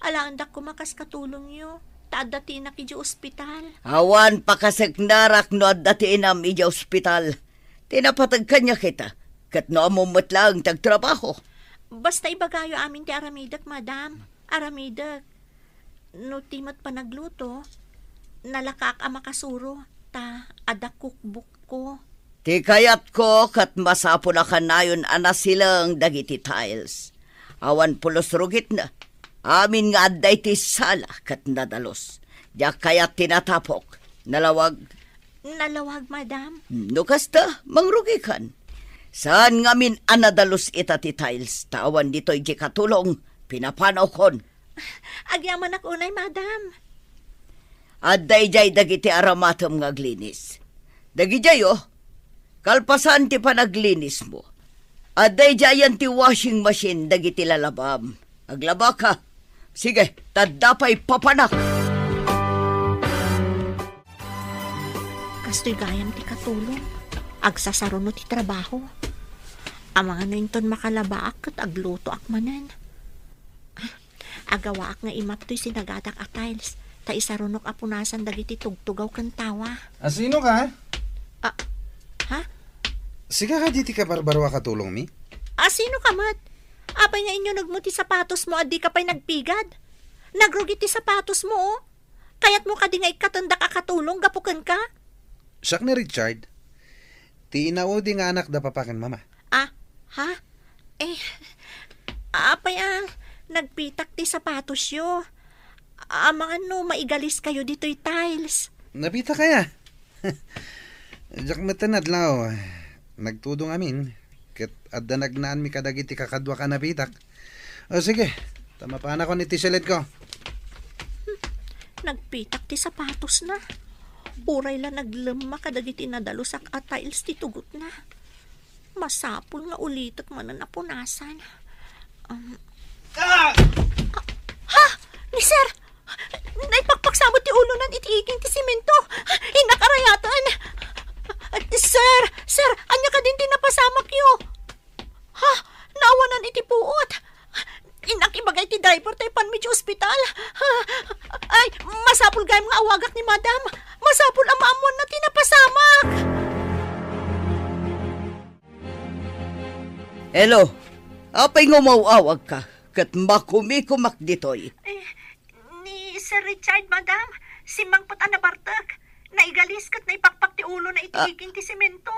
Alaendak koma kas katulongyo, ta adda ti inak idiay ospital. Awan pakaseknarak no adda ti inam idiay ospital. Ti napateg kaniak ita, ket no ammom met laeng ti agtrabaho. Basta ibagayo amin ti aramidek, madam. Aramidek. No ti met panagluto, nalakaak a makasuro, ta adda cookbook-ko. Ti kayatko ket masapul a kanayon a nasileng dagiti tiles. Awan pulos rugitna. Amin nga adda iti sala ket nadalus. Diak kayat ti natapok. Nalawag. Nalawag, madam. No kasta, mangrugikan. Saan ngamin a nadalus ita ti tiles, ta awan ditoy ti katulong, pinapanawkon. Agyamanak unay, madam. Adda idiay dagiti aramatem nga aglinis. Dagidiay, o. Kalpasan ti panaglinismo, adda idiayen ti washing machine dagiti lalabam. Aglabaka. Sige, ta adda pay papanak. Kastoy gayam ti katulong. Agsasaruno ti trabaho. Amangan no inton makalabaak ket aglutoak manen. Agawaak nga imap toy sinagadak a tiles, ta isarunok a punasan dagiti tugtugaw ken tawa. Asinoka? Ah, ha? Sika kadi ti kabarbaro a katulongmi? Asinoka met? Apay nga inyunegmo ti sapatosmo a dika pay nagpigad? Nagrugi ti sapatosmo, o. Kayatmo kadi nga ikkatendak a katulong gapu kenka? Siak ni Richard. Ti inaudi nga anak da papa ken mama. Ah, ha? Eh, apay a nagpitak ti sapatosyo? Amangan no maigaliskayo ditoy tiles. Napitak aya? Diak met adlaw. Nagtudong amin. Ket adda nagnaanmi kadagiti kakaduak a napitak. O, sige, ta mapanakon iti siledko. Nagpitak ti sapatosna. Uray la naglemma kadagiti nadalusak a tiles ti tugotna. Masapul nga ulitek manen a punasan. Um, Ah! Ha? Ni Sir? Naipakpaksamot ti ulonan iti iging ti simento. Innak a rayaten. Sir! Sir! Ania kadin ti napasamakyo? Ha? Naawanan iti puot. Innak ibaga iti driver ta ipanmi iti ospital. Ha? Ay, masapul gayam nga awagak ni Madam. Masapul a maammuanna ti napasamak. Hello. Apay nga umaw-awagka? Ket makumikumak ditoy. Eh, ni Sir Richard, Madam, simmangpet a nabartek. Naigalis ket naipakpak ti ulona iti Ah. iging ti semento.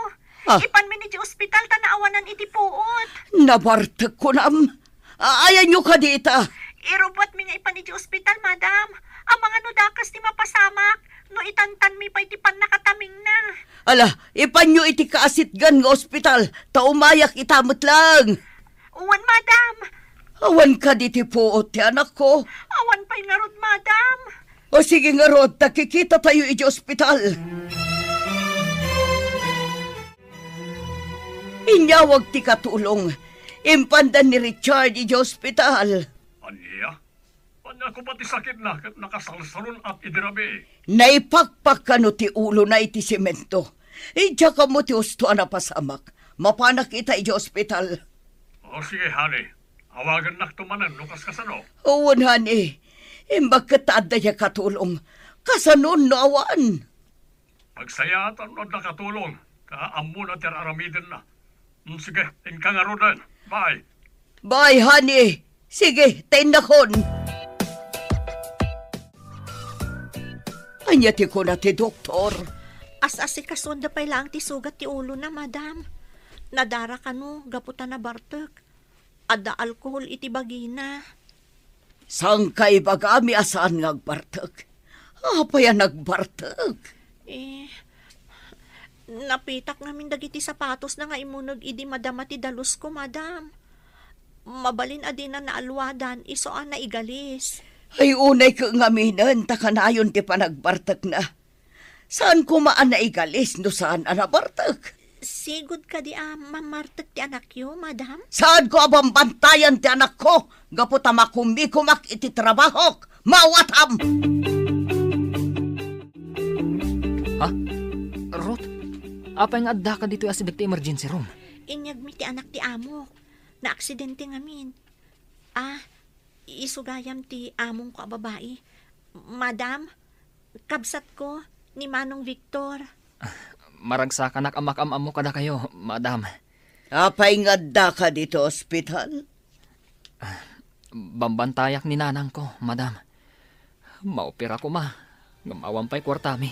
Ah. Ipanmi iti ospital ta naawanan iti puot. Nabartek kunam? A-, ayanyo kadi ita? Irubbuatmi nga ipan iti ospital, Madam. Amangan no dakes ti mapasamak, no itantanmi pay ti pannakatamingna. Ala, ipanyo iti kaasitgan nga ospital, ta umayak ita met laeng. Wen, Madam. Awan kadi ti puot ti anakko? Awan pay ngarud, Madam. O sige ngarud, ta kikitatayo iti ospital. Inyawag ti katulong. Impanda ni Richard iti ospital. Ania? Ania koma ti sakitna ket nakasalsalun-at idi rabii? Naipakpak kano ti ulona iti semento. Diak ammo ti husto a napasamak. Mapanak ita iti ospital. O sige, honey. Awagannakto manen no kaskasano. Wen, honey. Imbag ket ta adda diay katulong. Kasanon no awan? Agsayaat no adda katulong, ta ammona ti ar-aramidenna. Mm, sige, inka ngaruden. Bye. Bye, honey. Sige, ta innakon. Ania ti kuna ti doktor? As-asikasuanda pay laeng ti sugat ti ulona, Madam. Nadara kano gapu ta nabartek. Adda alkohol iti bagina. Saan ka ibagami a saan nga agbartek? Apay a nagbartek? Eh, napitak ngamin dagiti sapatosna nga immuneg idi madama ti dalusko, Madam. Mabalin a dina naalwadan, isu a naigalis. Ay, unay ket ngaminen ta kanayon ti panagbartekna. Saan koma a naigalis no saan a nabartek? Sigud kadi a mamartek ti anakyo, madam? Saanko a bambantayan ti anakko gapu ta makumikumak iti trabahok? Maawatam! Ha? Ruth? Apay nga addaka ditoy asideg ti emergency room? Inyegmi ti anak ti amok. Naaksidente ngamin. Ah, isu gayam ti amongko a babai. Madam, kabsatko, ni Manong Victor. Maragsakanak a makaam-ammo kadakayo, madam. Apay nga addaka ditoy ospital? Bambantayak ni nanangko, madam. Maopera koma, ngem awan pay kuartami.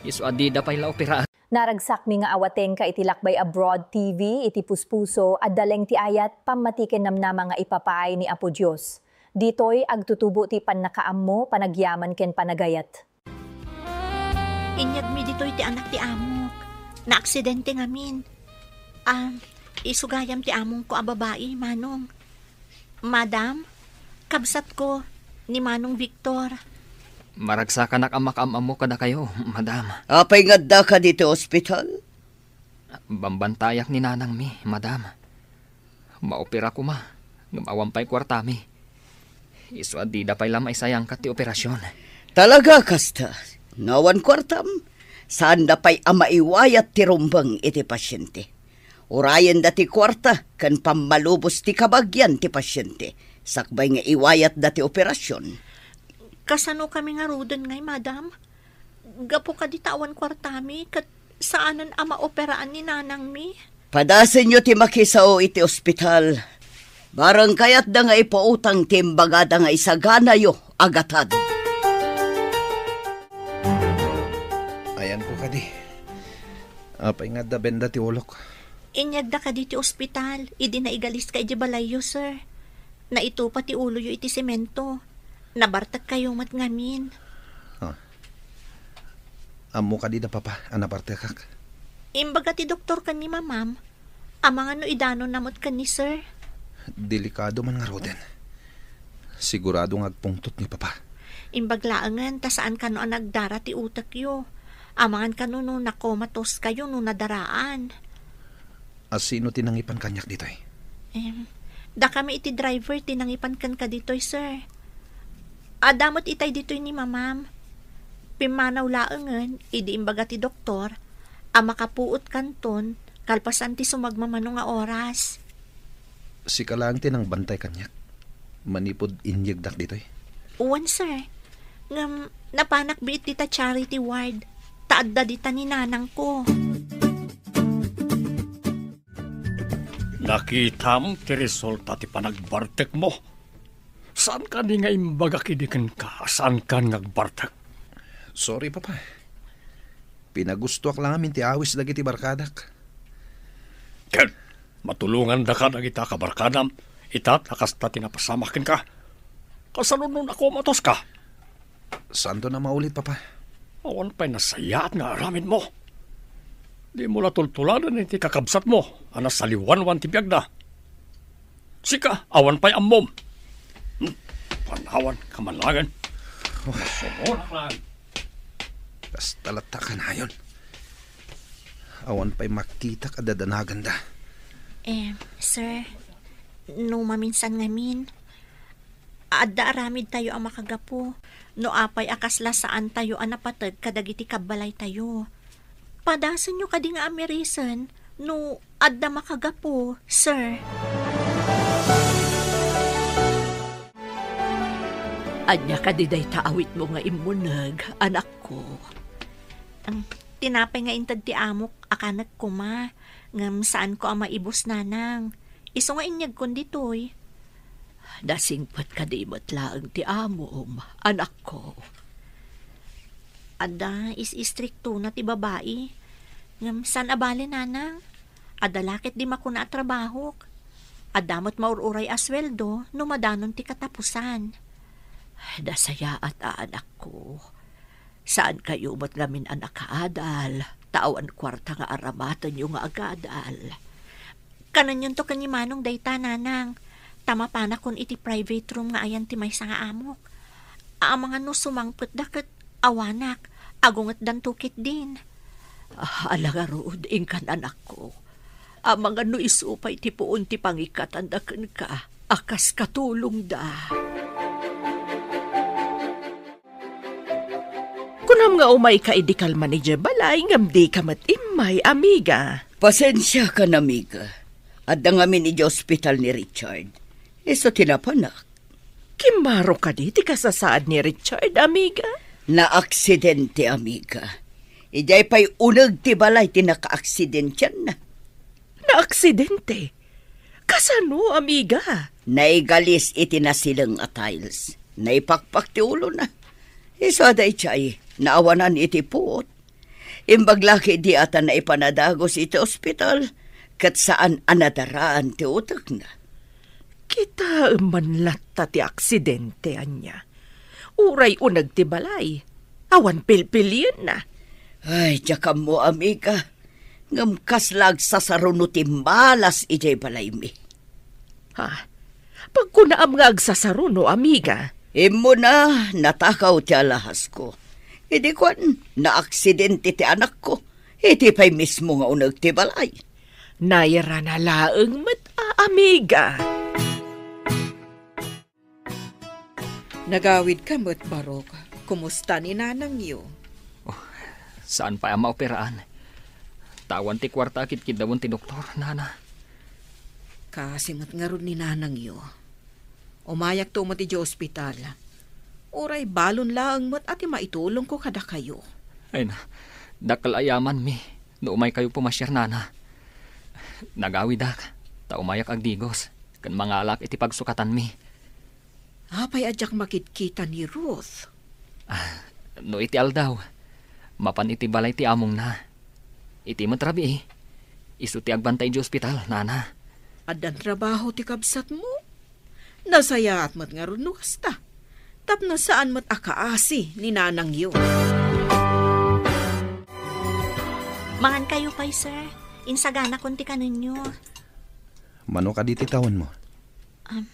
Isu a dida pay la operaan. Naragsakmi nga awatengka iti Lakbay Abroad T V iti puspuso, adda laeng ti ayat, pammati ken namnama nga ipapaay ni Apo Dios. Ditoy, agtutubo ti pannakaammo, panagyaman ken panagayat. Inyegmi ditoy ti anak ti amok. Naaksidente ngamin. Ah, isu gayam ti amongko a babai, Manong. Madam, kabsatko, ni Manong Victor. Maragsakanak a makaam-ammo kadakayo, madam. Apay nga addaka ditoy ospital? Bambantayak ni nanangmi, madam. Maopera koma, ngem awan pay kuartami. Isu a dida pay la maisayangkat ti operasyon. Talaga kasta? No awan kuartam, saanda pay a maiwayat ti rumbeng iti pasyente. Urayenda ti kuarta ken pammalubos ti kabagian ti pasyente, sakbay nga iwayatda ti operasyon. Kasanokami ngaruden ngay, madam? Gapu kadi ta awan kuartami ket saanen a maoperaan ni nanangmi. Padasenyo ti makisao iti ospital. Bareng kayatda nga ipautang ti imbagada nga isaganayo a gatad. Ayanko kadi. Apay nga adda benda ti ulok? Inyegda kadi ti ospital idi naigaliska idiay balayyo, sir. Naitupa ti uloyo iti semento. Nabartekkayo met ngamin. Ah. Ammo kadi da, Papa, a nabartekak? Imbaga ti doktor ken ni Mamam, amangan no idanonna met ken ni Sir. Delikado man ngaruden. Sigurado nga agpungtot ni Papa. Imbag laengen ta saan kano a nagdara ti utekyo. Amangan kano no nakomatoskayo no nadaraan. A sino ti nangipan kaniak ditoy? Em, dakami iti driver ti nangipan kenka ditoy, sir. Adda met itay ditoy ni Mamam. Pimmanaw laengen idi imbaga ti doktor a makapuot kanton kalpasan ti sumagmamano nga oras. Sika laeng ti nangbantay kaniak manipud inyegdak ditoy? Wen, sir. Ngem napanak biit dita charity ward ta adda dita ni nanangko. Nakitam ti resulta ti panagbartekmo. Saan kadi nga imbagak idi kenka a saankan nga agbartek? Sorry, Papa. Pinagustoak la ngamin ti awis dagiti barkadak. Ket matulongandaka dagita kabarkadam, ita ta kasta ti napasamak kenka. Kasano no nakomatoska? Saanton a maulit, Papa. Awan pay nasayaat nga aramidmo. Dimo la tultuladen iti kakabsatmo a nasaliwanwan ti biagna. Sika, awan pay ammom. Hmm, panawan ka man laengen. Sumunak laeng. Kasta latta kanayon. Awan pay makitak a dadanaganda. Eh, sir, no maminsan ngamin, adda aramidtayo a makagapu no apay a kasla saantayo a napateg kadagiti kabbalaytayo. Padasenyo kadi nga amirisen no adda makagapu, sir. Ania kadi dayta awitmo nga immuneg, anakko? Ang tinapay nga inted ti amok a kanek koma, ngem saanko a maibus, nanang. Isu nga inyegkon ditoy. Nasingpet kadi met laeng ti amom, anakko? Adda, is-istriktona ti babai. Ngem saan a bale, nanang? Adda la ket di makuna a trabahok. Adda met maur-uray a sueldo no madanon ti katapusan. Nasayaat a, anakko. Saankayo met ngamin a nakaadal, ta awan kuarta nga aramatenyo nga agadal. Kananyonto ken ni Manong dayta, nanang, ta mapanakon iti private room nga ayan ti maysa nga amok. Amangan no sumangpetda ket awanak, Agungetdanto ketdin. Ah, ala ngarud, inkan anakko. Amangan no isu pay ti puon ti pangikatanda kenka a kas katulongda. Kunam nga umayka idi kalman idiay balay ngem dika met immay, amiga. Pasensiakan, amiga. Adda ngamin idiay ospital ni Richard. Isu ti napanak. Kimmaro kadi ti kasasaad ni Richard, amiga? Naaksidente, amiga. Idiay pay uneg ti balay ti nakaaksidentianna. Naaksidente? Kasano, amiga? Naigalis iti nasileng a tiles. Naipakpak ti ulona. Isu a daydiay, naawanan iti puot. Imbag la ketdi a ta naipan a dagus iti ospital, ket saan a nadaraan ti utekna. Kitaem man latta ti aksidente, ania? Uray uneg ti balay, awan pilpilienna. Ay, diak ammo, amiga. Ngem kasla agsasaruno ti malas idiay balaymi. Ha? Pagkunaam nga agsasaruno, amiga? Immuna, natakaw ti alahasko. Idi kuan, naaksidente ti anakko. Iti pay mismo nga uneg ti balay. Nairana laeng met a, amiga. Nagawidka met, Barok. Kumusta ni nanangyo? Oh, saan pay a maoperaan. Ta awan ti kuarta a kitkiddawen ti doktor, nana. Kaasi met ngarud ni nanangyo. Umayakto met idiay ospital. Uray balon laeng met a ti maitulongko kadakayo. Ay na, dakkel a yamanmi no umaykayo pumasiar, nana. Nagawidak, ta umayak agdigos, ken mangalak iti pagsukatanmi. Apay a diak makitkita ni Ruth? Ah, no iti aldaw, mapan iti balay ti amongna. Iti met rabii, isu ti agbantay idiay ospital, nana. Addan trabaho ti kabsatmo? Nasayaat met ngarud no kasta. Tapno saan met a kaasi ni nanangyo. Mangankayo pay, sir. Insaganakon ti kanenyo. Mano kadi ti tawenmo? Um,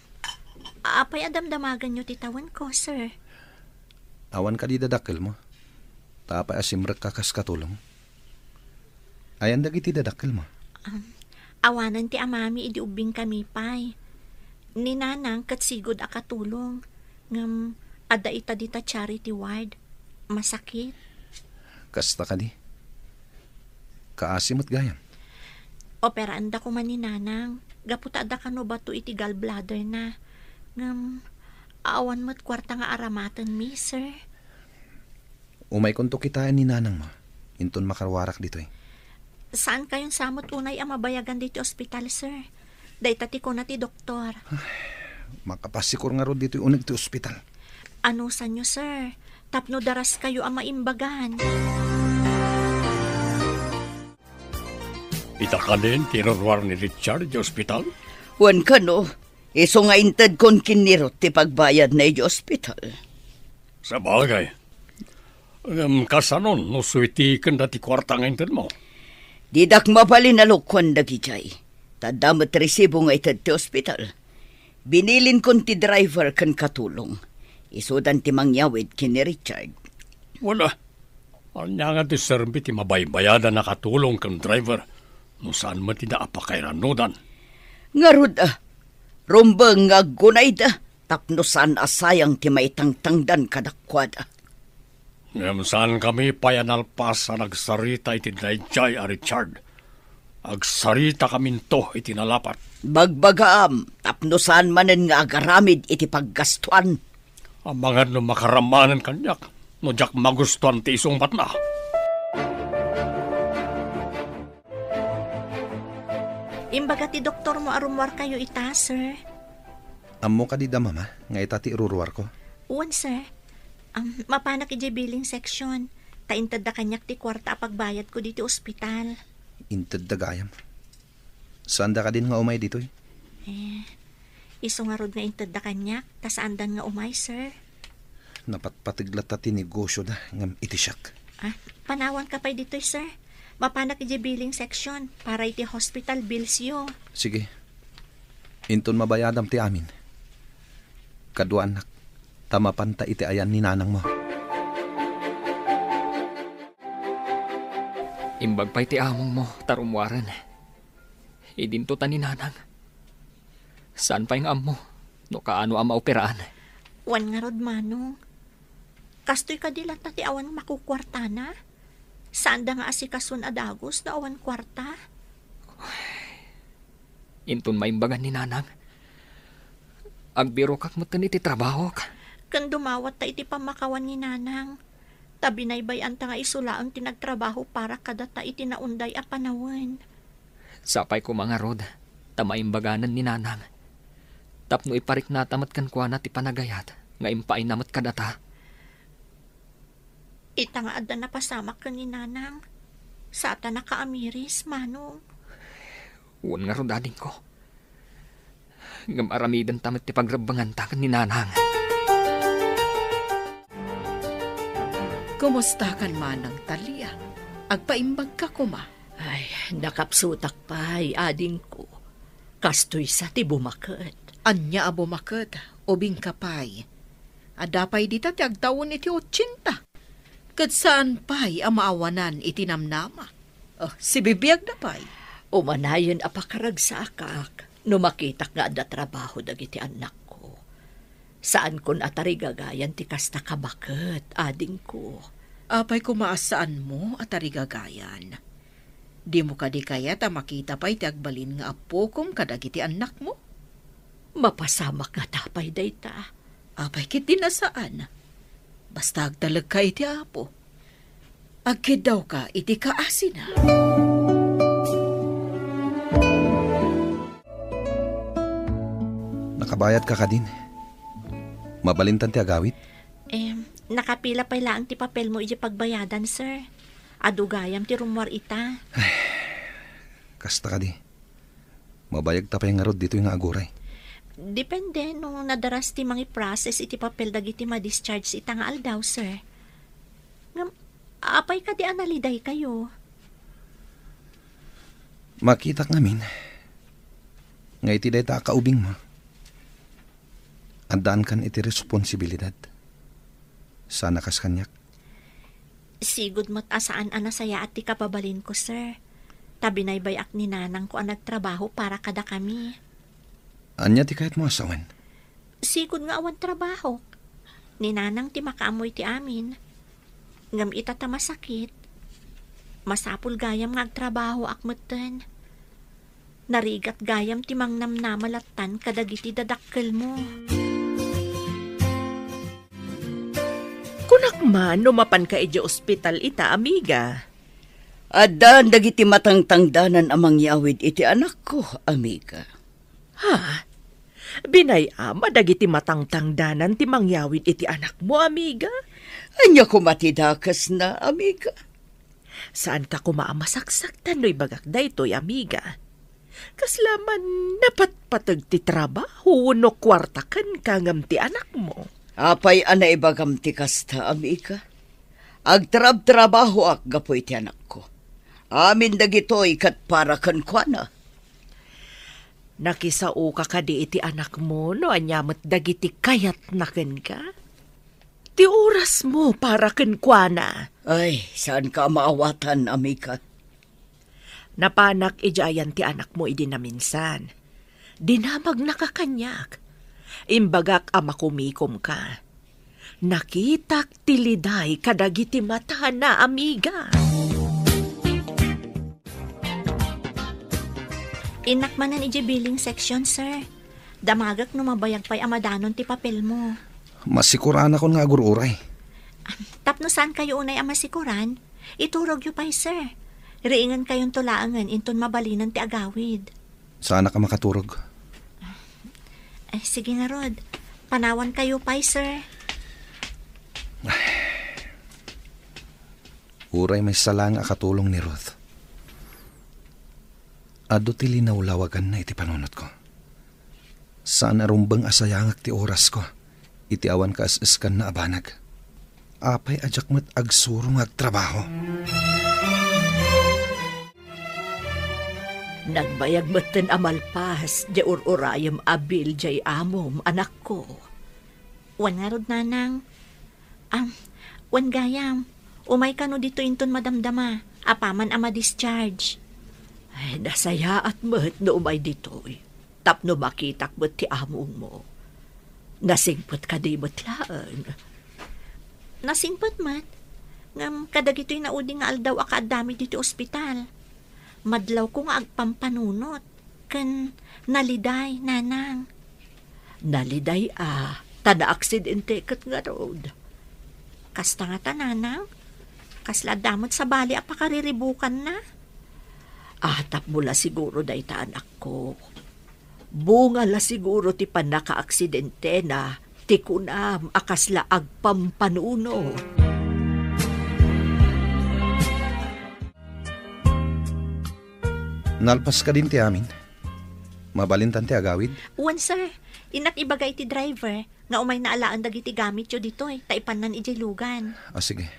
apay a damdamaganyo ti tawenko, sir? Awan kadi dadakkelmo? Ta apay a simrekka kas katulong? Ayan dagiti dadakkelmo? Um, awanen ti amami idi ubbingkami pay. Ni nanang ket sigud a katulong. Ngem adda ita dita charity ward. Masakit. Kasta kadi? Kaasi met gayam. Operaanda koma ni nanang. Gapu ta adda kano bato iti gallbladder na. Ngem awan met kuarta nga aramatenmi, sir. Umaykonto kitaen ni nanangmo, inton makaruarak ditoy. Saankayon sa met unay a mabayagan ditoy ospital, sir. Dayta ti kuna ti doktor. Makapasikor ngarud ditoy uneg ti ospital. Anusanyo, sir, tapno daraskayo a maimbagan. Ita kanen ti iruruar ni Richard iti ospital? Wen kano, isu nga intedkon ken ni Ruth ti pagbayadna iti ospital. Sabagay. Ngem kasanon no suitiken da ti kuarta nga intedmo? Didak mabalin a lukuan dagidiay. Ta adda met resibo nga ited ti ospital. Binilinkon ti driver ken katulong. Isudan ti mangyawid ken ni Richard. Wala. Ania nga ti serbi ti mabaybayadan a katulong ken driver no saan met ida a pakairanudan? Ngarud, a, rumbeng nga aggunayda tapno saan a sayang ti maitangtangdan kadakuada. Ngem saankami pay a nalpas a nagsarita iti daydiay a Richard. Agsaritakaminto iti nalapat. Bagbagaam tapno saan manen nga agaramid iti paggastuan. Amangan no makaramanen kaniak no diak magustuan ti isungbatna. Imbaga ti doktormo a rummuarkayo ita, sir. Ammo kadi da, Mama, nga ita ti iruruarko? Wen, sir. Am, mapanak idiay billing section. Ta intedda kaniak ti kuarta a pagbayadko ditoy ospital. Intedda gayam. Saanda kadin nga umay ditoy? Eh, isu ngarud nga intedda kaniak, ta saandan nga umay, sir. Napatpateg latta ti negosyoda ngem iti siak. Ah, panawanka pay ditoy, sir. Mapanak idiay billing section para iti hospital billsyo. Sige. Inton mabayadam ti amin. Kaduaannak, ta mapanta iti ayan ni nanangmo. Imbag pay ti amongmo ta rummuaren. Idinto ta ni Nanang. Saan pay nga ammo no kaano a maoperaan. Wen ngarud, Manong. Kastoy kadi latta ti awan makukuartana? Saanda nga asikason a dagus no awan kuarta? Inton maimbagan ni Nanang, agbirokak metten iti trabahok. Ken dumawatta iti pammakawan ni Nanang. Ta binaybay-anta nga isu laeng ti nagtrabaho para kadata iti naunday a panawen. Sapay koma ngarud, ta maimbaganan ni Nanang. Tapno ipariknata met kenkuana ti panagayat nga impaayna met kadata. Ita nga adda napasamak ken ni Nanang, saan ta nakaamiris, Manong. Wen ngarud, adingko. Ngem aramidenta met ti pagrebbenganta ken ni Nanang. Kumustakan, Manang Talia? Agpaimbagka koma? Ay, nakapsutak pay, adingko. Kastoy sa ti bumaket. Ania a bumaket? Ubingka pay. Adda pay dita ti agtawen iti otsenta. Ket saan pay a maawanan iti namnama. Oh, sibibiagda pay. Umanayon a pakaragsaakak no makitak nga adda trabaho dagiti annakko. Saankon a tarigagayan ti kasta a baket, adingko. Apay koma a saanmo a tarigagayan? Dimo kadi kayat a makita pay ti agbalin nga appokom kadagiti annakmo? Mapasamak ngata pay dayta. Apay ketdi a saan? Basta agtalekka iti Apo. Agkiddawka iti kaasina. Nakabayadka kadin? Mabalintan ti agawid? Em, nakapila pay laeng ti papelmo idiay pagbayadan, sir. Adu gayam ti rummuar ita. Kasta kadi. Mabayagta pay ngarud ditoy nga aguray. Depende no nadaras ti mangiprocess iti papel dagiti ma-discharge ita nga aldaw, sir. Ngem, apay kadi a nalidaykayo? Makitak ngamin nga iti dayta a kaubingmo, addaankan iti responsibilidad. Saan a kas kaniak. Sigud met a saan a nasayaat ti kababalinko, sir. Ta binaybay-ak ni nanangko a nagtrabaho para kadakami. Ania ti kayatmo a sawen? Sigud nga awan trabahok. Ni nanang ti makaammo iti amin. Ngem ita ta masakit, masapul gayam nga agtrabahoak metten. Narigat gayam ti mangnamnama lattan kadagiti dadakkelmo. Kunak man no mapanka idiay ospital ita, amiga. Addan dagiti matangtangdanan a mangyawid iti anakko, amiga. Ha? Binay-am a dagiti matangtangdanan ti mangyawid iti anakmo, amiga? Ania koma ti dakesna, amiga? Saanka koma a masaksaktan no ibagak daytoy, amiga. Kasla man napatpateg ti trabaho wenno kuarta kenka ngem ti anakmo? Apay a naibagam ti kasta, amiga? Agtrabtrabahoak gapu iti anakko. Amin dagitoy ket para kenkuana. Nakisaoka kadi iti anakmo no ania met dagiti kayatna kenka? Ti orasmo para kenkuana. Ay, saanka a maawatan, amiga. Napanak idiay ayan ti anakmo idi naminsan. Dinamagnaka kaniak. Imbagak a makumikomka. Nakitak ti liday kadagiti matana, amiga. Innak manen idiay billing section, sir. Damagek no mabayag pay a madanon ti papelmo. Masikuranakon nga agur-uray. Tapno saankayo unay a masikuran, iturogyo pay, sir. Riingenkayonto laengen inton mabalinen ti agawid. Saanak a makaturog. Ay, sige ngarud. Panawankayo pay, sir. Uray maysa laeng a katulong ni Ruth. Adu ti linawlawaganna iti panunotko. Saan a rumbeng a sayangek ti orasko iti awan kaes-eskanna a banag. Apay a diak met agsuro nga agtrabaho? Nagbayag metten a malpas diay ur-urayem a bill diay amom, anakko. Wen ngarud, nanang. Am, wen gayam, umay kano ditoy inton madamdama. apaman a ma-discharge. Ay, nasayaat met no umay ditoy, tapno makitak met ti amongmo. Nasingpet kadi met laeng? Nasingpet met, ngem kadagitoy naudi nga aldaw a kaaddami ditoy ospital, madlawko nga agpampanunot ken naliday, Nanang. Naliday a, ta naaksidente ket ngarud. Kasta ngata, Nanang? Kasla adda met sabali a pakariribukanna? Ah, tapno la siguro dayta, anakko. Bunga la siguro ti pannakaaksidentena ti kunam a kasla agpampanunot. Nalpas kadin ti amin? Mabalintan ti agawid? Wen, sir. Innak ibaga iti driver nga umayna alaen dagiti gamityo ditoy, ta ipannan idiay lugan. Ah, sige.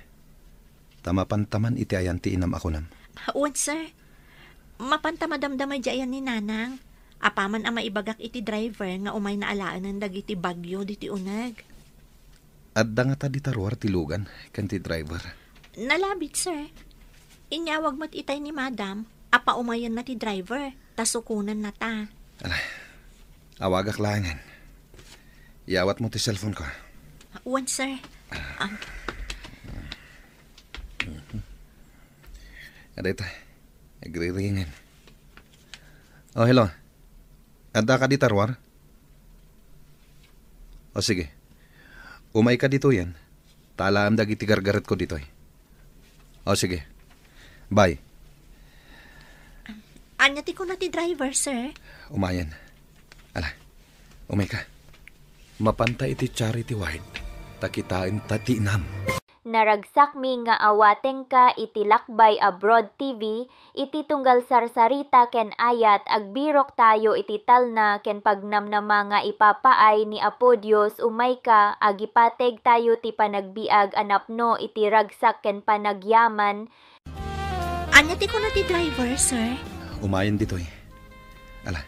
Ta mapantaman iti ayan ti inam a kunam. Wen, sir. Mapanta madamdama idiay ayan ni Nanang. Apaman a maibagak iti driver nga umayna alaenen dagiti bagyo ditoy uneg. Adda ngata dita ruar ti lugan ken ti driver? Nalabit, sir. Inyawag met itay ni Madam a paumayenna ti driver, ta sukonennata. Ala, awagak laengen. Iyawatmo ti cellphone-ko. Wen, sir. Am. Adda ita. Agriringen. Oh, hello. Adda ka dita ruar? O sige. Umayka ditoyen. Ta alaem dagiti gargaretko ditoy. O sige. Bye. Ania ti kuna ti driver, sir? Umayen. Ala, umayka. Mapanta iti charity ward, ta kitaenta ti inam. Naragsakmi nga awatengka iti Lakbay Abroad T V, iti tunggal sarsarita ken ayat, agbiroktayo iti talna ken pagnamnama nga ipapaay ni Apo Dios, umayka, agipategtayo ti panagbiag a napno iti ragsak ken panagyaman. Ania ti kuna ti driver, sir? Umayen ditoy. Ala,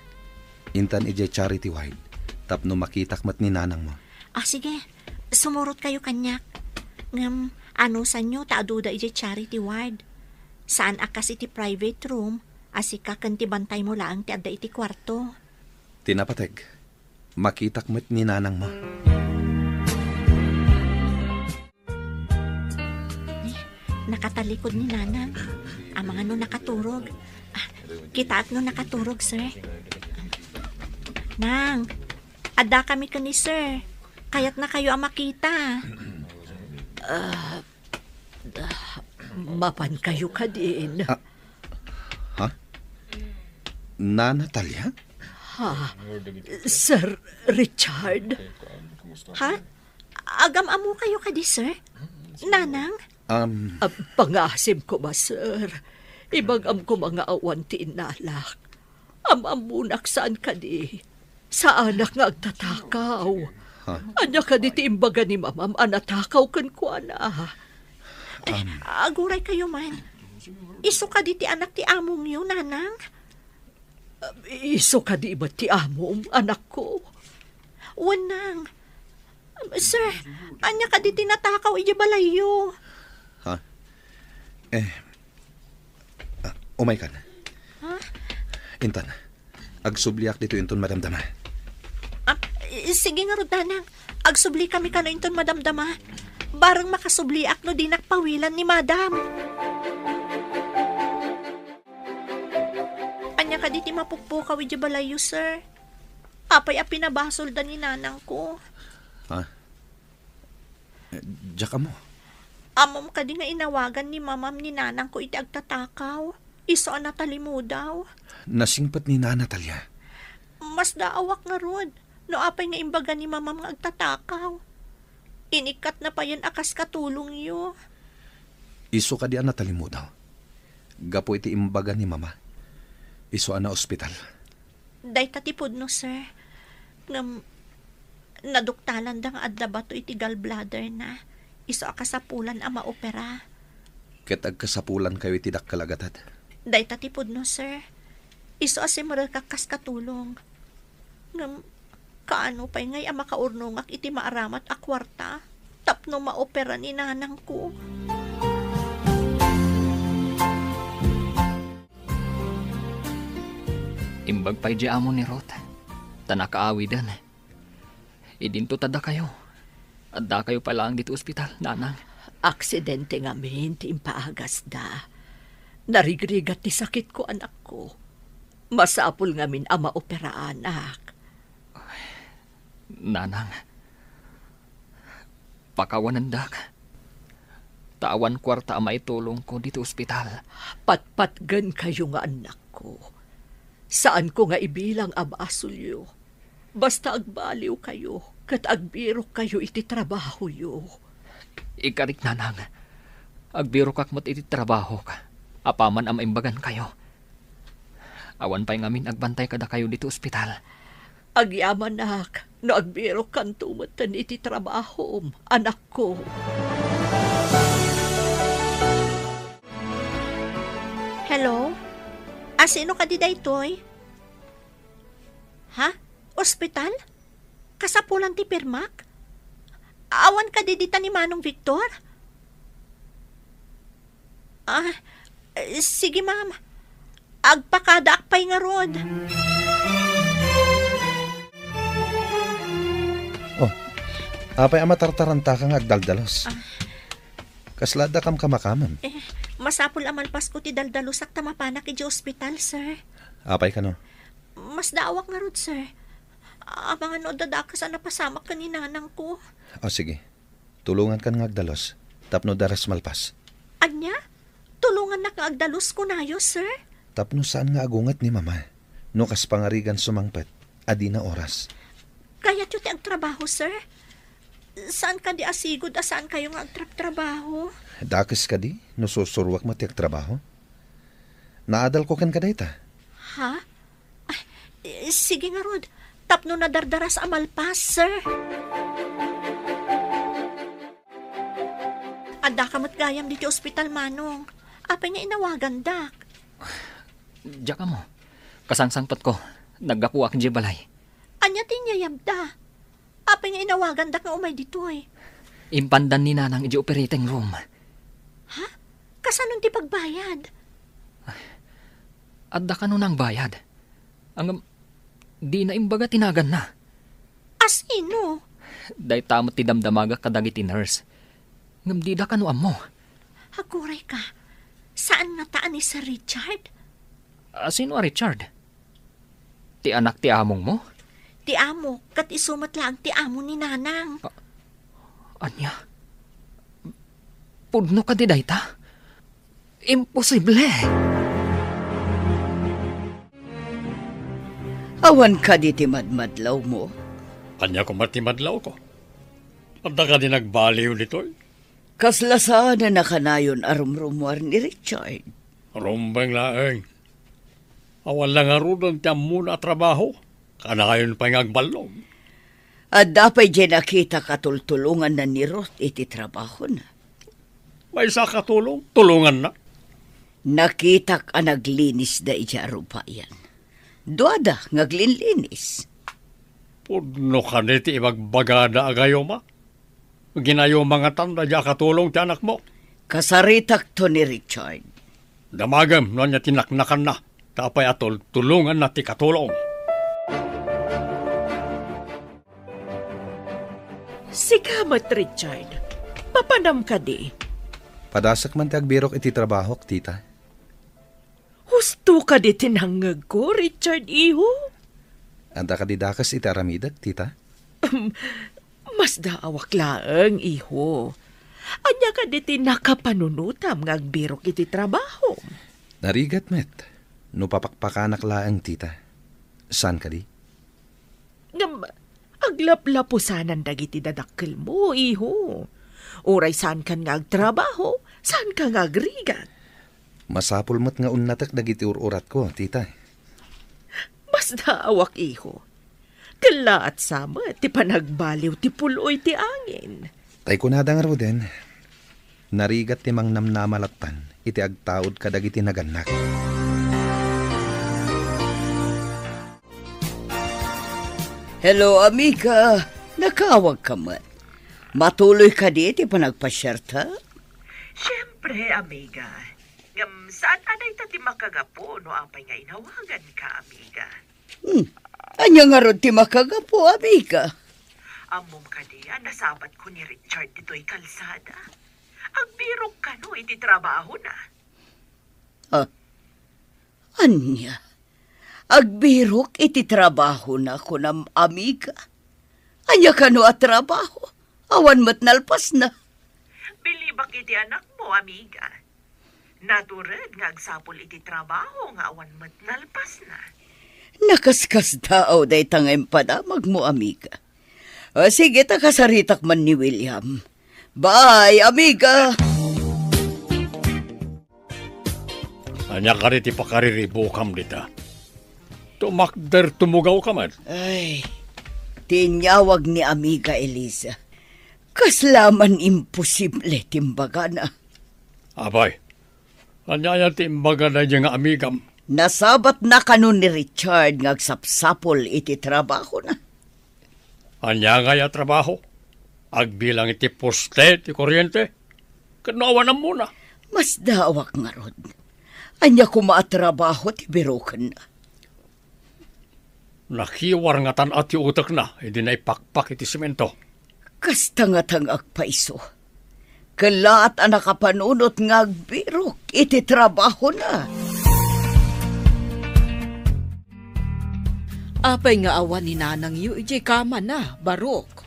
intan idiay charity ward, tapno makitak met ni nanangmo. Ah, sige. Sumurotkayo kaniak. Ngem, anusanyo ta aduda idiay charity ward. Saan a kas iti private room, a sika ken ti bantaymo laeng ti adda iti kuarto. Ti napateg, makitak met ni nanangmo. Nakatalikod ni Nanang. Amangan no nakaturog. Ah, kitaak no nakaturog, sir. Nang, adda kami ken ni sir. Kayatnakayo a makita. Ah, ah, mapankayo kadin? Ah, ha? Nana Talia? Ha? Sir Richard? Ha? Agam-ammokayo kadi, sir? Nanang? Um, Ah, pangasim koma, sir. Ibagam koma nga awan ti innalak. Am-ammonak saan kadi. Saanak nga agtatakaw. Ha? Ania kadi ti imbaga ni mamam a natakaw kenkuana? Eh, Um, aguraykayo man. Isu kadi ti anak ti amongyo, Nanang? Isu kadi met ti amom, anakko? Wen, Nang. Sir, ania kadi ti natakaw idiay balayyo? Ha? Eh, ah, umaykan. Ha? Intan, agsubliak ditoy inton madamdama. Ah, i-, sige ngarud, Nanang. Agsubli kami kano inton madamdama. Bareng makasubliak no dinak pawilan ni Madam. Ania kadi ti mapukpukaw idiay balayyo, sir? Apay a pinabasolda ni nanangko? Ha? Eh, diak ammo. Ammom kadi nga inawagan ni mamam ni nanangko iti agtatakaw? Isu a natalimudaw? Nasingpet ni Nana Talia. Masdaawak ngarud no apay nga imbaga ni mamam nga agtatakaw. Inikkatna payen a kas katulongyo. Isu kadi a natalimudaw. Gapu iti imbaga ni mama, isu a naospital. Dayta ti pudno, sir. Ngem, naduktalanda nga adda bato iti gallbladderna. Isu a kasapulan a maopera. Ket agkasapulankayo iti dakkel a gatad. Dayta ti pudno, sir. Isu a simrekak kas katulong. Ngem, kaano pay ngay a makaurnongak iti maaramat a kuarta tapno maopera ni nanangko? Imbag pay di amo ni Ruth, ta nakaawiden. Idinto ta dakayo. Addakayo pay laeng ditoy ospital, nanang. Aksidente ngamin ti impaagasda. Narigrigat ti sakitko, anakko. Masapul ngamin a maoperaanak. Nanang, pakawanendak. Ta awan kuarta a maitulongko ditoy ospital. Patpatgenkayo nga annakko. Saanko nga ibilang a basolyo. Basta agbaliwkayo ket agbirokkayo iti trabahoyo. Ikarik, nanang. Agbirokak met iti trabahok apaman a maimbagankayo. Awan pay ngamin agbantay kadakayo ditoy ospital. Agyamanak no agbirokkanto metten iti trabahom, anakko. Hello? A, sino kadi daytoy? Ha? Ospital? Kasapulan ti pirmak? Awan kadi dita ni Manong Victor? Ah, eh, sige, ma'am. Agpakadaak pay ngarud. Oh, apay a matartarantaka nga agdaldalos? Ah. Kasla adda kamkamakamem? Eh, masapul a malpasko ti daldalusak ta mapanak idiay ospital, sir. Apay kano? Masdaawak ngarud, sir. Amangan no adda dakes a napasamak ken ni nanangko. O, sige. Tulongankan nga agdalus tapno daras malpas. Ania? Tulongannak nga agdalus, kunayo, sir? Tapno saan nga agunget ni Mama no kas pangarigan sumangpet a dina oras. Kayatyo ti agtrabaho, sir? Saan kadi a sigud a saankayo nga agtrabtrabaho? Dakes kadi no sursuruak met ti agtrabaho? Naadalko kenka dayta. Ha? Ay, eh, sige ngarud. Tapno nadardaras a malpas, sir. Addaka met gayam ditoy ospital, Manong. Apay nga inawagandak? Diak ammo. Kasangsangpetko. Naggapuak idiay balay. Ania ti inyayabda? Apay nga inawagandak nga umay ditoy? Impandan ni Nanang idiay operating room. Ha? Kasanon ti pagbayad? Adda kano nangbayad? Ngem, dina imbaga ti naganna. Asino? Dayta met ti damdamagak kadagiti nurse. Ngem dida kano ammo. Aguray ka. Saan ngata a ni Sir Richard? Asino a Richard? Ti anak ti amongmo? Ti amo, ket isu met laeng ti amo ni Nanang. A-, ania? Pudno kadi dayta? Imposible! Awan kadi ti madmadlawmo? Ania koma ti madlawko? Adda kadi nagbaliw ditoy? Kasla saanen a kanayon a rumrumuar ni Richard? Rumbeng laeng. Awan la ngaruden ti ammona a trabaho. Kanayon pay nga agballog. Adda pay diay nakitak a tultulonganna ni Ruth iti trabahona. Maysa a katulong, tulonganna. Nakitak a naglinisda idiay arupayan. Duada nga aglinlinis. Pudno kadi ti ibagbagada a gayuma? Ginayuma ngatan daydiay a katulong ti anakmo? Kasaritakto ni Richard. Damagem no ania ti naknakanna, ta apay a tultulonganna ti katulong. Sika met, Richard. Papanam kadi? Padasek man ti agbirok iti trabahok, tita. Husto kadi ti nangngegko, Richard, iho? Adda kadi dakes iti aramidek, tita? Masdaawak laeng, iho. Ania kadi ti nakapanunotam nga agbirok iti trabahom? Narigat met no papakpakanak laeng, tita. Saan kadi? Ngem, aglaplapusanan dagiti dadakkelmo, iho. Uray saankan nga agtrabaho, saanka nga agrigat. Masapul met nga unnatek dagiti ur-uratko, tita. Masdaawak, iho. Kellaat sa met ti panagbaliw ti pul-oy ti angin. Tay kunada ngaruden, narigat ti mangnamnama lattan iti agtaud kadagiti nagannak. Hello, amiga. Nakaawagka met. Matuloy kadi ti panagpasiarta? Siempre, amiga. Ngem saan a dayta ti makagapu no apay nga inawaganka, amiga. Hmm. Ania ngarud ti makagapu, amiga? Ammom kadi a nasabatko ni Richard ditoy kalsada? Agbirok kano iti trabahona. Ah, ania? Agbirok iti trabahona, kunam, amiga? Ania kano a trabaho? Awan met nalpasna. Bilibak iti anakmo, amiga. Natured nga agsapul iti trabaho nga awan met nalpasna. Nakaskasdaaw dayta nga impadamagmo, amiga. O, sige, ta kasaritak man ni William. Bye, amiga! Ania kadi ti pakariribukam dita? Tumakder, tumugawka met. Ay, ti inyawag ni Amiga Eliza. Kasla man imposible ti imbagana. Apay, ania aya ti imbaga daydiay nga amigam? Nasabatna kano ni Richard nga agsapsapul iti trabahona. Ania ngay a trabaho? Agbilang iti poste ti kuryente? Ket no awan ammona? Masdaawak ngarud. Ania koma a trabaho ti birokenna? Nakiwarngatan a ti utekna idi naipakpak iti semento. Kasta ngata nga agpayso. Kellaat a nakapanunot nga agbirok iti trabahona. Apay nga awan ni nanangyo idiay kamana, Barok?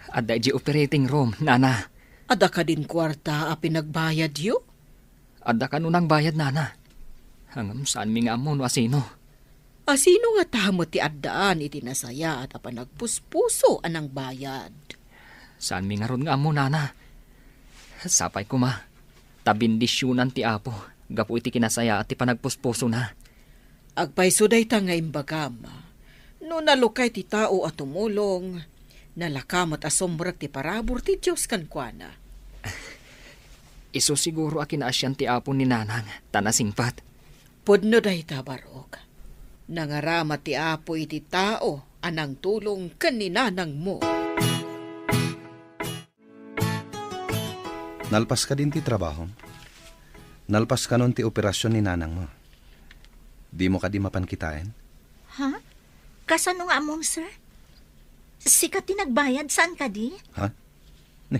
Adda idiay operating room, nana. Adda kadin kuarta a pinagbayadyo? Adda kano nangbayad, nana. Ngem saanmi nga ammo no asino. Asino ngata met ti addaan iti nasayaat a panagpuspuso a nangbayad? Saanmi ngarud nga ammo, nana. Sapay koma, ta bendisionan ti Apo gapu iti kinasayaat ti panagpuspusona. Agpayso dayta nga imbagam. No nalukay ti tao a tumulong, nalaka met a sumrek ti parabur ti Dios kenkuana. Isu siguro a kinaasian ti Apo ni nanang, ta nasingpet. Pudno dayta, Barok. Nangarama ti Apo iti tao a nangtulong ken ni nanangmo. Nalpas kadin ti trabahom? Nalpas kanon ti operasion ni nanangmo? Dimo kadi mapan kitaen? Ha? Kasano nga ammom, sir? Sika ti nagbayad, saan kadi? Ha? Ni,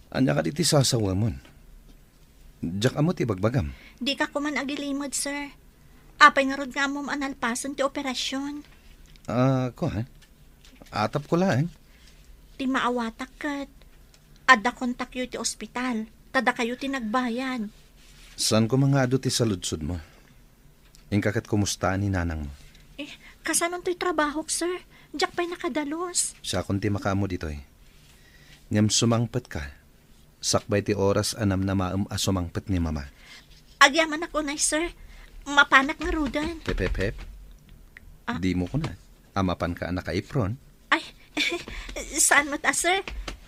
ania kadi ti sasawamon? Diak ammo ti ibagbagam. Dika koman agilimed, sir. Apay ngarud nga ammom a nalpasen ti operasion? Ah, kuan. Atapko laeng. Ti maawatak ket adda kontakyo iti ospital, ta dakayo ti nagbayad. Saan koma nga adu ti saludsodmo? Inka ket kumusta ni nanangmo? Eh, kasanontoy trabahok, sir? Diak pay nakadalus. Siakon ti makaammo ditoy. Ngem sumangpetka. Sakbay ti oras a namnamaem a sumangpet ni Mama. Agyamanak unay, sir. Mapanak ngaruden. Hep, hep, hep. Ah. Dimo kuna a mapanka a naka-apron? Ay, saan met a, sir?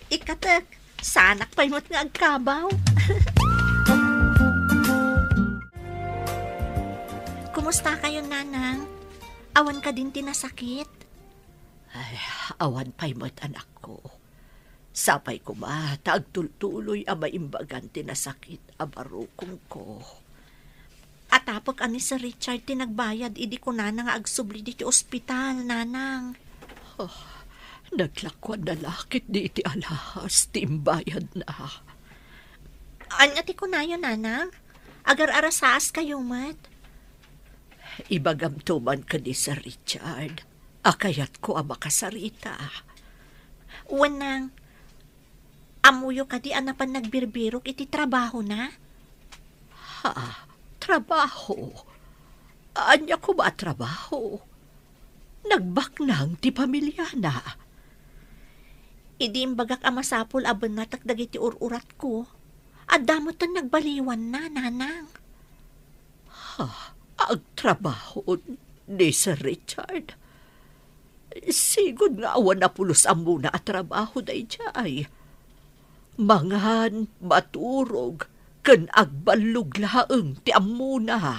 Ikkatek, saanak pay met nga agkabaw. Kumusta kayo, Nanang? Awan kadin ti nasakit? Ay, awan pay met, anakko. Sapay koma ta agtultuloy a maimbagan ti nasakit a barukongko. Atapek a ni Sir Richard ti nagbayad idi kunana nga agsubli ditoy ospital, Nanang. Oh, naglakuanna la ketdi iti alahas ti imbayadna. Ania ti kunayo, Nanang? Agar-arasaas kayo met. Ibagamto man ken ni Sir Richard a kayatko a makasarita. Wen, Nang, ammoyo kadi a napan nagbirbirok iti trabahona? Ha? Trabaho? Ania koma a trabaho? Nagbaknang ti pamiliana. Idi imbagak a masapul a bennatek dagiti ur-uratko, adda metten nagbaliwanna, Nanang. Ha? Agtrabaho ni Sir Richard? Sigud nga awan a pulos ammona a trabaho daydiay. Mangan, maturog, ken agballog laeng ti ammona.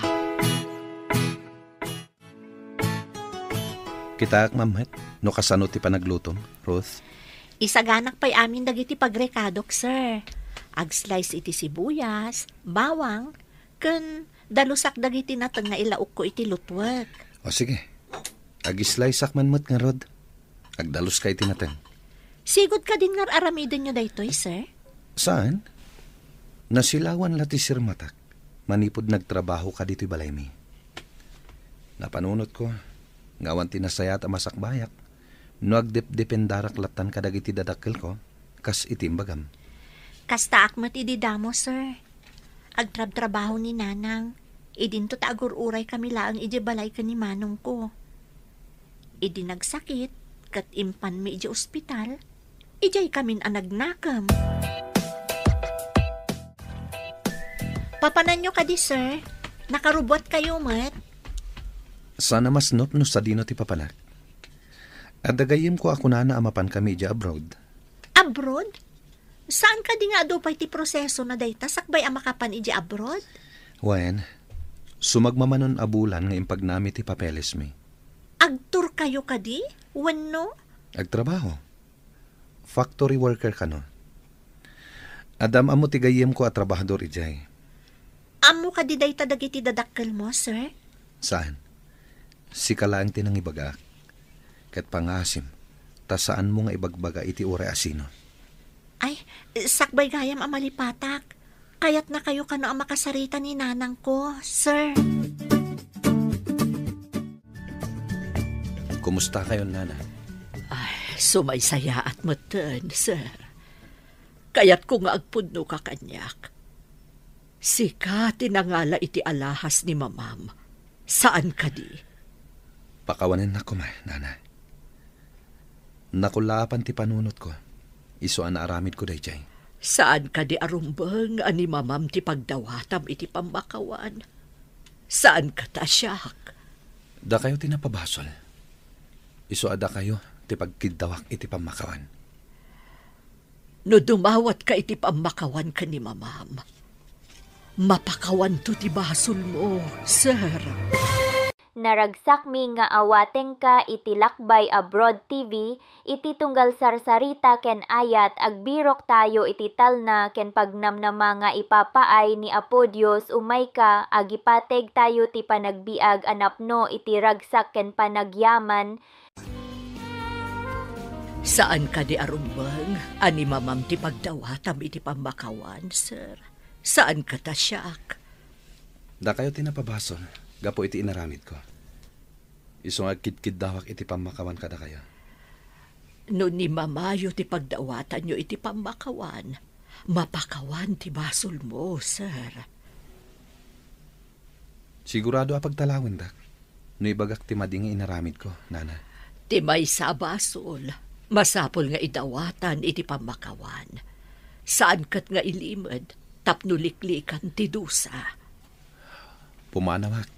Kitaak, ma'am, met no kasano ti panaglutom, Ruth. Isaganak pay amin dagiti pagrekadok, sir. Agslice iti sibuyas, bawang, ken dalusak dagiti nateng nga ilaokko iti lutwek. O sige. Agislaysak man met ngarud. Agdaluska iti nateng. Sigud kadin nga ar-aramidenyo daytoy, sir? Saan? Nasilawan la ti sirmatak manipud nagtrabaho ka ditoy balaymi. Napanunotko nga awan ti nasayaat a masakbayak no agdepdependarak lattan kadagiti dadakkelko, kas iti imbagam. Kastaak met idi damo, sir. Agtrabtrabaho ni Nanang. Idinto ta agur-uray kami laeng idiay balay ken ni manongko. Idi nagsakit ket impanmi idiay ospital, idiay kamin a nagnakem. Papananyo kadi, sir? Nakarubuat kayo met? Saan a masnop no sadino ti papanak. Adda gayyemko a kunana a mapan kami idiay abroad. Abroad? Saan kadi nga adu pay ti proseso na dayta sakbay a makapan idiay abroad? Wen, sumagmamanon a bulan nga impagnami ti papelesmi. Agtour kayo kadi? Wenno? Agtrabaho. Factory worker kano. Adda am-ammo ti gayyemko a trabahador idiay. Ammo kadi dayta dagiti dadakkelmo, sir? Saan? Sika laeng ti nangibagaak. Ket pangaasim, ta saanmo nga ibagbaga iti uray a sino. Ay, sakbay gayam a malipatak. Kayatna kayo kano a makasarita ni nanangko, sir. Kumusta kayo, Nana? Ay, sumaysayaat metten, sir. Kayatko nga agpudno ka kaniak. Sika ti nangala iti alahas ni mamam. Saan kadi? Pakawanennak koma, Nana. Nakullaapan ti panunotko. Isu a naaramidko daydiay. Saan kadi a rumbeng a ni mamam ti pagdawatam iti pammakawan? Saan ket a siak? Dakayo ti napabasol. Isu a dakayo ti pagkiddawak iti pammakawan. No dumawatka iti pammakawan ken ni mamam, mapakawanto ti basolmo, sir. Naragsakmi nga awatengka iti Lakbay Abroad T V, iti tunggal sarsarita ken ayat, agbiroktayo iti talna ken pagnamnama nga ipapaay ni Apo Dios. Umayka, agipategtayo ti panagbiag a napno iti ragsak ken panagyaman. Saan kadi a rumbeng a ni mamam ti pagdawatam iti pammakawan, sir? Saan ket a siak? Dakayo ti napabasol gapu iti inaramidko. Isu nga agkidkiddawak iti pammakawan kadakayo. No ni mamayo ti pagdawatanyo iti pammakawan, mapakawan ti basolmo, sir. Sigurado a pagtalawendak no ibagak ti madi nga inaramidko, Nana. Ti maysa a basol, masapul nga idawatan iti pammakawan. Saan ket nga ilimed tapno liklikan ti dusa. Pumanawak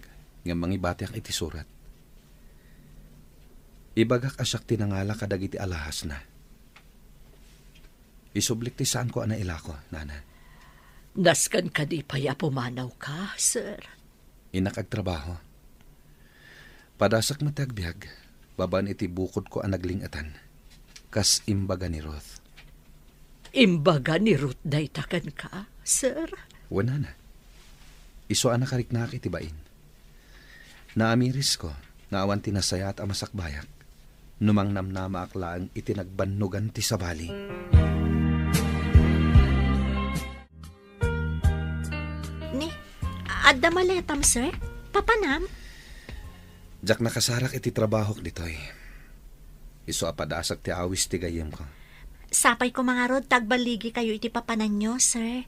ngem mangibatiak iti surat. Ibagak a siak ti nangala kadagiti alahasna. Isublik ti saanko a nailako, Nana. Nasken kadi pay a pumanawka, sir? Innak agtrabaho. Padasak met ti agbiag, babaen iti bukodko a nagling-etan, kas imbaga ni Ruth. Imbaga ni Ruth dayta kenka, sir? Wen, Nana. Isu a nakariknaak iti bain. Naamirisko nga awan ti nasayaat a masakbayak no mangnamnamaak laeng iti nagbannogan ti sabali. Ni, adda maletam, sir? Papanam? Diak nakasarak iti trabahok ditoy. Isu a padasak ti awis ti gayyemko. Sapay koma ngarud ta agballigikayo iti papananyo, sir.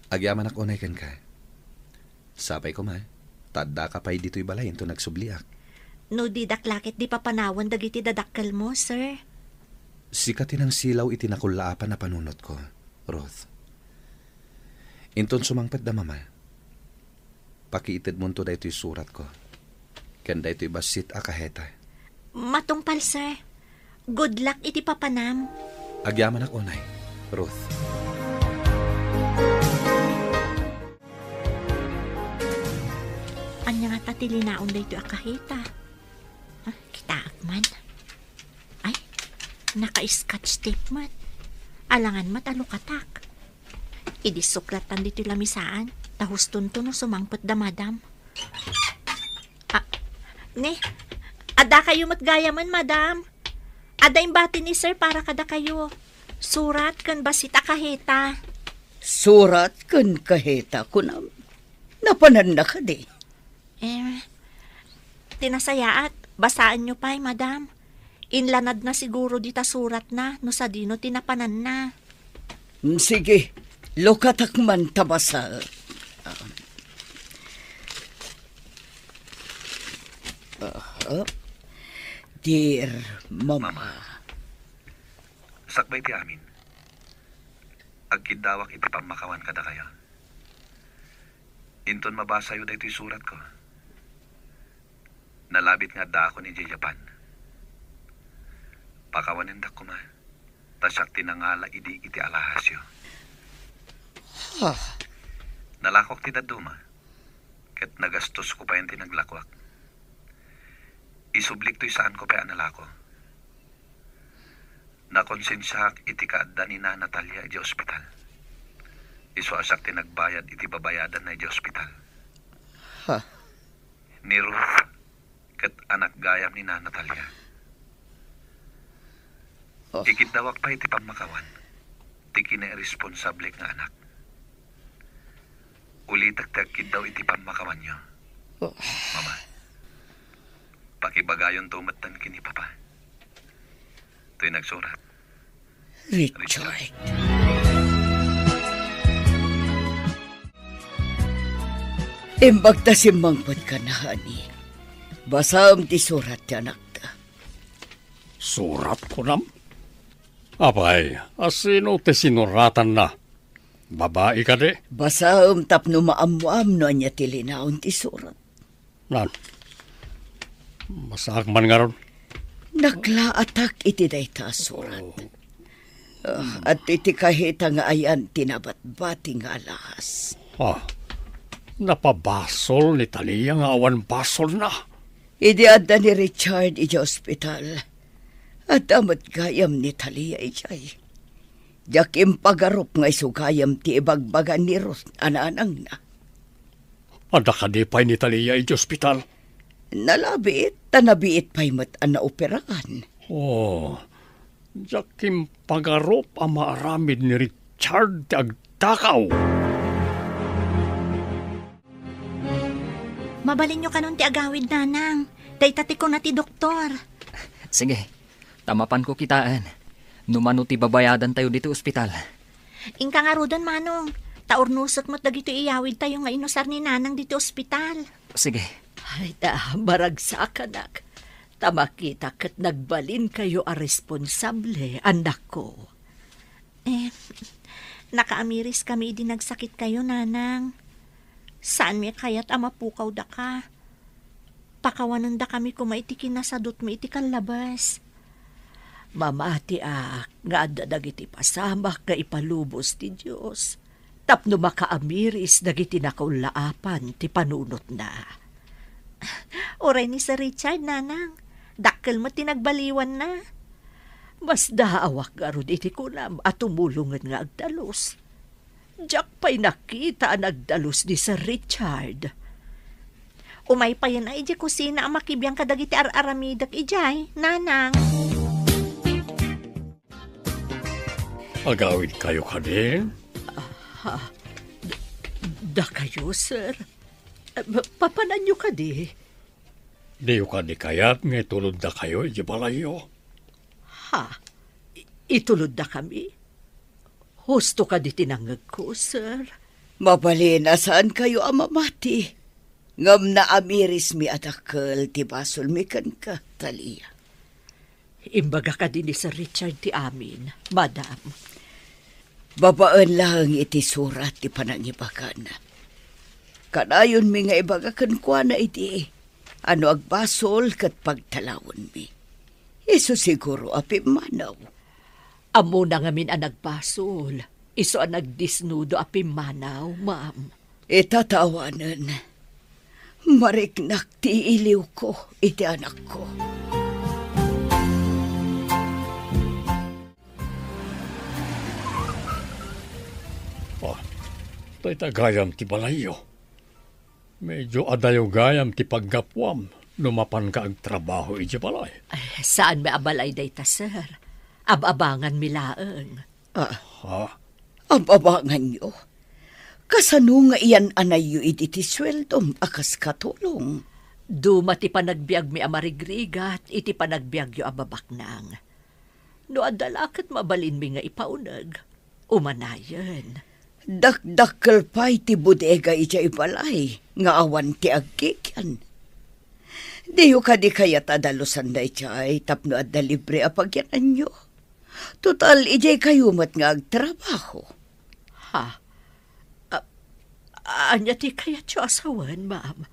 Agyamanak unay kenka. Sapay koma, ta addaka pay ditoy balay inton agsubliak. No didak la ketdi papanawen dagiti dadakkelmo, sir. Sika ti nangsilaw iti nakullaapan a panunotko, Ruth. Inton sumangpet da mama, pakiitedmonto daytoy suratko ken daytoy bassit a kaheta. Matungpal, sir. Good luck iti papanam. Agyamanak unay, Ruth. Ania ngata ti linaon daytoy a kaheta? Ah, kitaak man. Ay, naka-scotch tape met. Alangan met a lukatak. Idi suklatan ditoy lamisaan. Ta hustonto no sumangpet da, madam. Ah, ne, adda kayo met gayamen, madam. Adda imbati ni sir para kada kayo. Surat ken bassit a kaheta. Surat ken kaheta, kunam. Napananna kadi? Eh, ti nasayaat, basaenyo pay, madam. Inlanadna siguro dita suratna, no sadino ti napananna. Mm, sige, lukatak man ta basa. Ah. Aha. Dear Mama. Mama. Sakbay ti amin, agkiddawak iti pammakawan kadakayo. Inton mabasayo daytoy suratko, nalabit nga addaakon idiay Japan. Pakawanendak koma, ta siak ti nangala idi iti alahasyo. Ah. Nalakok ti dadduma, ket nagastosko payen ti naglakuak. Isublik toy saanko pay a nalako. Nakonsensiaak iti kaadda ni Nana Talia idiay ospital. Isu a siak ti nagbayad iti babayadanna idiay ospital. Ha? Ni Ruth ket anak gayam ni Nana Talia. Oh. Ikiddawak pay iti pammakawan ti kinairresponsablek nga anak. Ulitek ti agkiddaw iti pammakawanyo. Oh. Mama, pakibagayonto metten ken ni Papa. Toy nagsurat, Richard. Richard. Imbag ta simmangpet ka, honey. Basaem ti surat ti anakta. Surat, kunam? Apay, a sino ti sinuratanna? Babai kadi? Basaem tapno maammoam no ania ti linaon ti surat. Nan, basaak man ngarud. Naglaatak iti dayta a surat. Oh. Ah, adtoy ti kaheta nga ayan ti nabatbati nga alahas. Ah, napabasol ni Talia nga awan basolna. Idi adda ni Richard idiay ospital, adda met gayam ni Talia idiay. Diak impagarup nga isu gayam ti ibagbaga ni Ruth a nanangna. Adda kadi pay ni Talia idiay ospital? Nalabit, ta nabiit pay met a naoperaan. Oh, diak impagarup a maaramid ni Richard ti agtakaw. Mabalinyo kanon ti agawid, nanang. Dayta ti kuna ti doktor. Sige, ta mapanko kitaen no mano ti babayadantayo ditoy ospital. Inka ngaruden, manong. Ta urnosek met dagitoy iyawidtayo nga inusar ni nanang ditoy ospital. Sige. Ay, ta, maragsakanak. Ta makita ket nagbalinkayo a responsable, annakko. Eh, nakaamiris kami idi nagsakit kayo, nanang. Saanmi a kayat a mapukaw daka. Pakawanendakami koma iti kinasadutmi iti kallabas. Mamatiak nga adda dagiti pasamak nga ipalubos ti Dios tapno makaamiris dagiti nakaullaapan ti panunotna. Uray ni Sir Richard, nanang, dakkel met ti nagbaliwanna. Masdaawak ngarud iti kunam a tumulongen nga agdalus. Diak pay nakita a nagdalus ni Sir Richard. Umay payen a idiay kusina a makibiang kadagiti ar-aramidek idiay, nanang. Agawidkayo kadin? Ah, d-, dakayo, sir? Eh, pa-, papananyo kadi? Diyo kadi kayat nga ituloddakayo iti balayyo? Ha? I-, ituloddakami? Husto kadi ti nangngegko, sir? Mabalin a saankayo a mamati. Ngem naamirismi a dakkel ti basolmi kenka, Talia. Imbaga kadi ni Sir Richard ti amin, madam. Babaen laeng iti surat ti panangibagana. Kanayonmi nga ibaga kenkuana idi a no agbasol ket pagtalawenmi. Isu siguro a pimmanaw. Ammona ngamin a nagbasol. Isu a nagdisnudo a pimmanaw, ma'am. Ita ta awanen, mariknak ti iliwko iti anakko. Oh, Dayta gayam ti balayyo. Medyo adayo gayam ti paggapuam no mapanka agtrabaho idiay balay. Ay, saan met a balay dayta, sir. Ab-abanganmi laeng. Ah, Ha? Ab-abanganyo? Kasano nga iyan-anayyo idi ti sueldom a kas katulong? Duma ti panagbiagmi a marigrigat iti panagbiagyo a babaknang. No adda la ket mabalinmi nga ipauneg, umanayen. Dakdakkel pay ti bodega idiay balay nga awan ti aggigian. Diyo kadi kayat a dalusan daydiay tapno adda libre a pagyananyo? Total, idiay kayo met nga agtrabaho. Ha? A-, ania ti kayatyo a sawen, ma'am?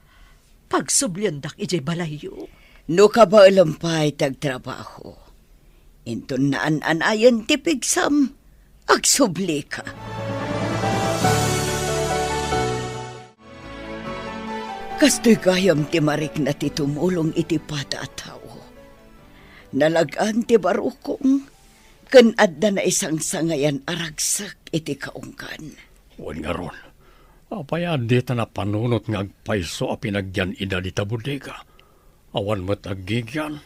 Pagsubliandak idiay balayyo? No kabaelem pay ti agtrabaho, inton naan-anayen ti pigsam, agsublika. Kastoy gayam ti marikna ti tumulong iti pada a tao. Nalag-an ti barukong, ken adda naisangsangayan a ragsek iti kaunggan. Wen ngarud, apay a dita napanunot nga agpayso a pinagyan-ida dita bodega? Awan met aggigian.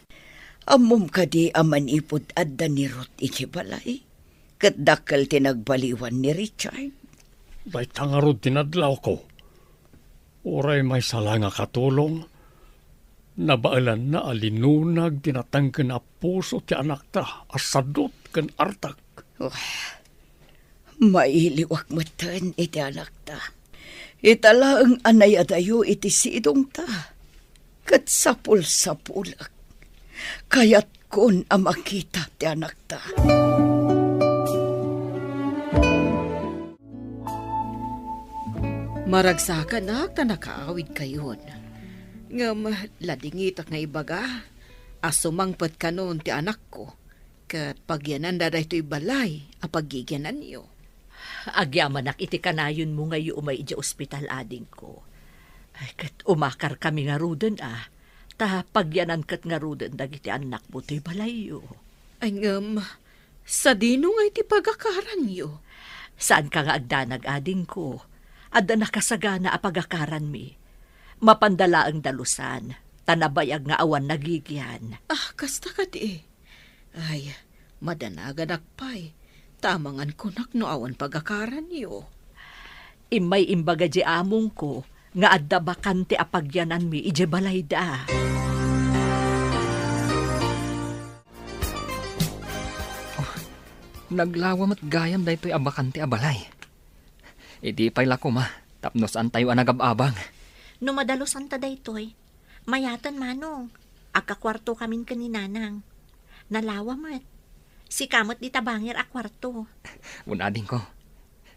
Ammom kadi a manipud adda ni Ruth iti balay, ket dakkel ti nagbaliwan ni Richard? Dayta ngarud ti nadlawko. Uray maysa la nga katulong, nabaelanna a linunag ti natengken a puso ti anakta a sadut ken artak. Oh, mailiwak metten iti anakta. Ita laeng a nayadayo iti sidongta, ket sapulsapulek. Kayatkon a makita ti anakta. Maragsakanak ta nakaawidkayon. Ngem ladingitak nga ibaga a sumangpet kanon ti anakko, ket pagyananda daytoy balay a paggigiananyo. Agyamanak iti kanayonmo nga idiay umay idiay ospital, adingko. Ay, ket umakarkami ngaruden a, ta pagyanan ket ngaruden dagiti annakmo toy balayyo. Ay, ngem, sadino ngay ti pagakaranyo? Saanka nga agdanag, adingko. Adda nakasagana a pagakaranmi. Mapanda laeng dalusan, ta nabayag nga awan nagigian. Ah, kasta kadi. Ay, madanaganak pay, ta amangan kunak no awan pagakaranyo. Immay imbaga di amongko nga adda bakante a pagyananmi idiay balayda. Oh, naglawa met gayam daytoy a bakante a balay. Idi pay la koma, tapno saantayo a nagab-abang. No madalosanta daytoy, mayaten, Manong. Agkakuartokamin ken ni Nanang. Nalawa met. Sika met dita bangir a kuarto. Wen, adingko.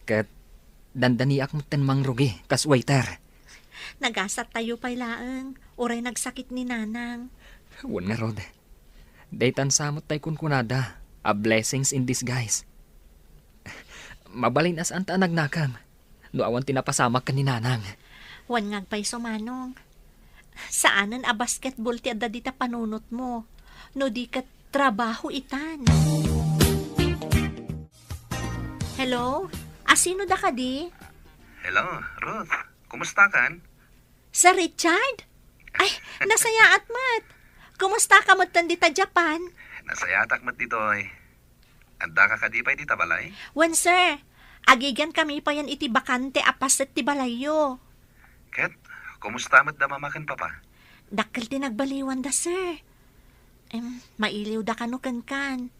Ket dandaniak metten mangrugi kas waiter. Nagasattayo pay laeng, uray nagsakit ni Nanang. Wen ngarud. Daytan sa met tay kunkunada, a blessings in disguise. Mabalin a saanta a nagnakem no awan ti napasamak ken ni Nanang. Wen nga agpayso, Manong. Saanen a basketball ti adda dita panunotmo, no di ket trabaho itan. Hello? Asino da kadi? Hello, Ruth. Kumusta kan? Sir Richard? Ay, nasayaat met. Kumusta ka met dita Japan? Nasayaatak met ditoy. Adda ka kadi pay dita balay? Wen, sir. Agigan kami payen iti bakante a paset ti balayyo. Ket, kumusta met da mama ken papa? Dakkel ti nagbaliwanda, sir. Em, mailiw da kano kenkan.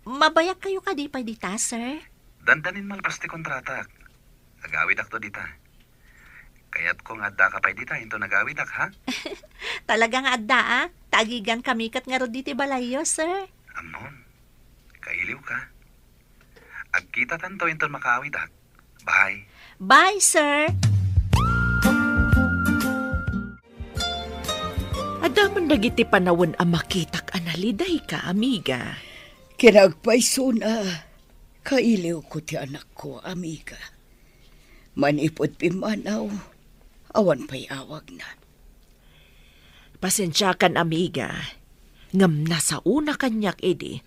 Mabayag kayo kadi pay dita, sir? Dandanin malpas ti kontratak. Agawidakto dita. Kayatko nga adda ka pay dita inton agawidak, ha? Talaga nga adda, ah. Ta agigan kami ket ngarud diti balayyo, sir. Ammom, kailiw ka. Agkitatanto inton makaawidak. Bye. Bye, sir. Adda man dagiti panawen a makitak a nalidayka, amiga. Kinagpaysona, kailiwko ti anakko, amiga. Manipud pimmanaw, awan pay awagna. Pasensiakan, amiga, ngem nasaona kaniak idi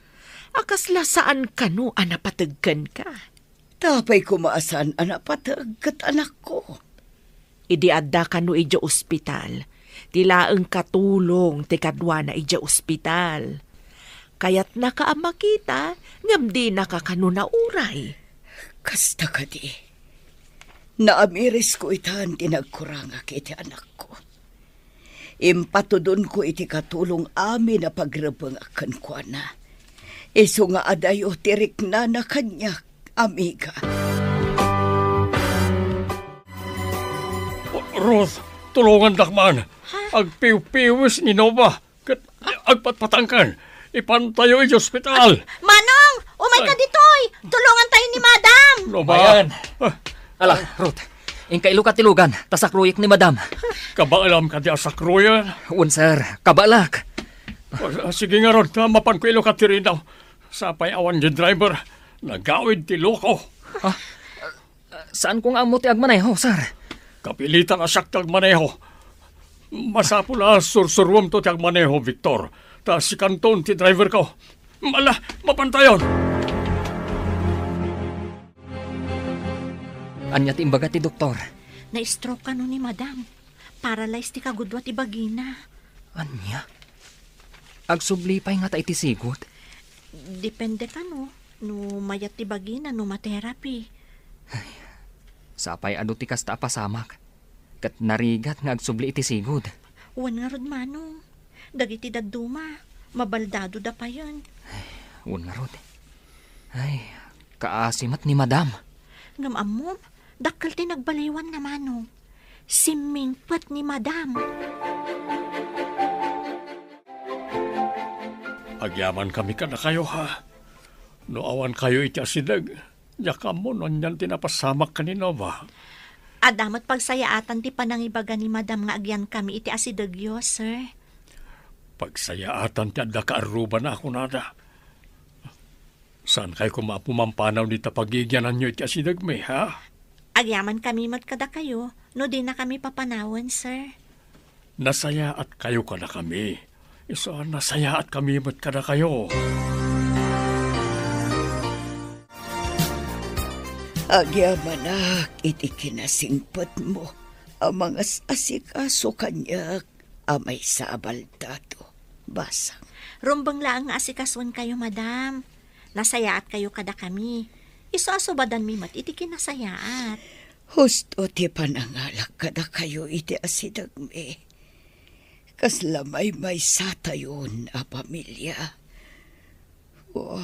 a kasla saan kano a napateg kenka. Ta apay koma a saan a napateg ket anakko? Idi adda kano idiay ospital, ti laeng katulong ti kaduana idiay ospital. Kayatnaka a makita, ngem dinaka kano nauray. Kasta kadi, naamirisko itan ti nagkurangak iti anakko. Impatudonko iti katulong amin a pagrebengak kenkuana. Isu nga adayo ti riknana kaniak, amiga. Ruth, tulongandak man. Ha? Agpiwpiwis ni Nova. Ket agpatpatangken. Ipantayo iti ospital. Manong, umay ka ditoy. Tulongan tayo ni Madam. Nova. Ayan. Ah. Ala, Ruth, inka iluka ti lugan, ta sakruyek ni Madam. Kabaelam kadi a sakruyen? Wen, sir. Kabaelak. Ah, sige ngarud, ta mapanko iluka ti ridaw. Sapay awan diay driver. Nagawid ti loko. Ah, saanko nga ammo ti agmaneho, sir. Kapilitan a siak ti agmaneho. Masapul a sursuruemto ti agmaneho, Victor. Ta sikanton ti driverko. Ala, mapantayon. Ania ti imbaga ti doktor? Na-stroke kano ni Madam. Paralyze ti kagudua ti bagina. Ania? Agsubli pay ngata iti sigud? Depende kano no mayat ti bagina no ma-therapy. Ay, sapay adu ti kasta a pasamak. Ket narigat nga agsubli iti sigud. Wen ngarud, Manong. Dagiti dadduma, mabaldadoda payen. Ay, wen ngarud. Ay, kaasi met ni Madam. Ngem ammom, dakkel ti nagbaliwanna, Manong. Simmingpet ni Madam. Agyamankami kadakayo, ha? No awankayo iti asideg, diak ammo no anian ti napasamak ken ni Nova. Adda met pagsayaatan ti panangibaga ni Madam nga agyankami iti asidegyo, sir. Pagsayaatan ti adda kaarruban a kunada. Saankayo koma a pumampanaw dita pagigyananyo iti asidegmi, ha? Agyamankami met kadakayo no dinakami papanawen, sir. Nasayaatkayo kadakami. Isu a nasayaatkami met kadakayo. Agyamanak iti kinasingpetmo a mangas-asikaso kaniak a maysa a baldado. Basang. Rumbeng laeng nga asikasoenkayo, Madam. Nasayaatkayo kadakami. Isu a subadanmi met iti kinasayaat. Husto ti panangalak kadakayo iti asidegmi. Kasla maymaysatayon a pamilia. Oh,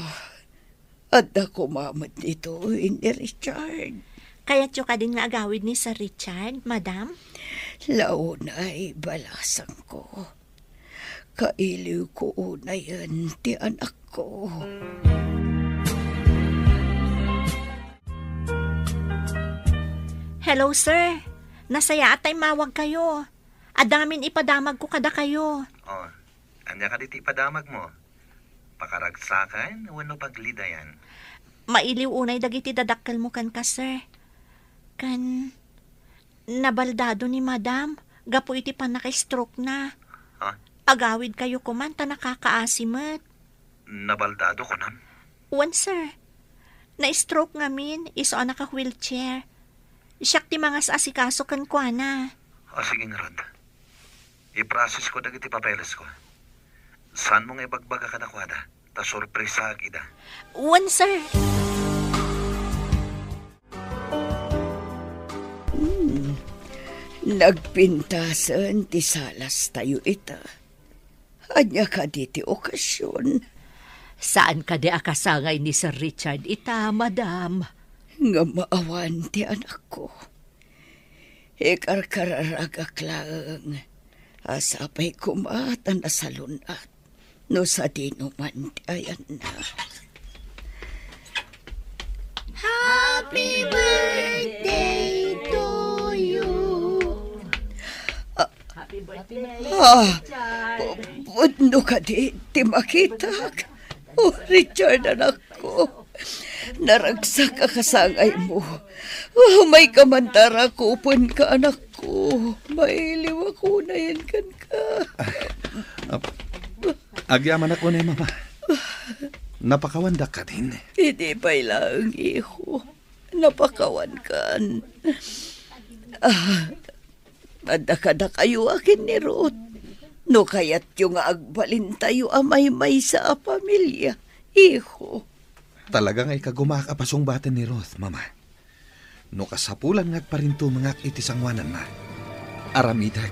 adda koma met ditoy ni Richard. Kayatyo kadin nga agawid ni Sir Richard, Madam? Launay balasangko. Kailiwko unayen ti anakko. Hello, sir. Nasayaat ta immawagkayo. Adda ngamin ipadamagko kadakayo. Oh, ania kadi ti ipadamagmo? Pakaragsakan wenno paglidayan? Mailiw unay dagiti dadakkelmo kenka, sir. Ken, nabaldado ni Madam gapu iti pannaka-stroke-na. Ha? Agawidkayo koman ta nakakaasi met. Nabaldado, kunam? Wen, sir. Na-stroke ngamin, isu a naka-wheelchair. Siak ti mangas-asikaso kenkuana. O, sige ngarud. I-process-ko dagiti papelesko. Saanmo nga ibagbaga kadakuada, ta sorpresaak ida. Wen, sir. Hmm. Nagpintasen ti salastayo ita. Ania kadi ti okasion? Saan kadi a kasangay ni Sir Richard ita, Madam? Ngem awan ti anakko. Ikarkararagak laeng a sapay koma ta nasalun-at no sadino man ti ayanna. Happy birthday to you. Ah, ah, pu-, pudno kadi ti makitak? Oh, Richard, anakko. Naragsak a kasangaymo. Umayka man ta rakupenka, anakko. Mailiwak unayen kenka. Ah, agyamanak unay, Mama. Napakawandak kadin? Idi pay laeng, iho. Napakawankan. Ah, adda kadakayo a ken ni Ruth. No kayatyo nga agbalintayo a maymaysa a pamilia, iho. Talaga nga ikagumaak a pasungbaten ni Ruth, Mama. No kasapulan nga agparintumengak iti sangoananna, aramidek.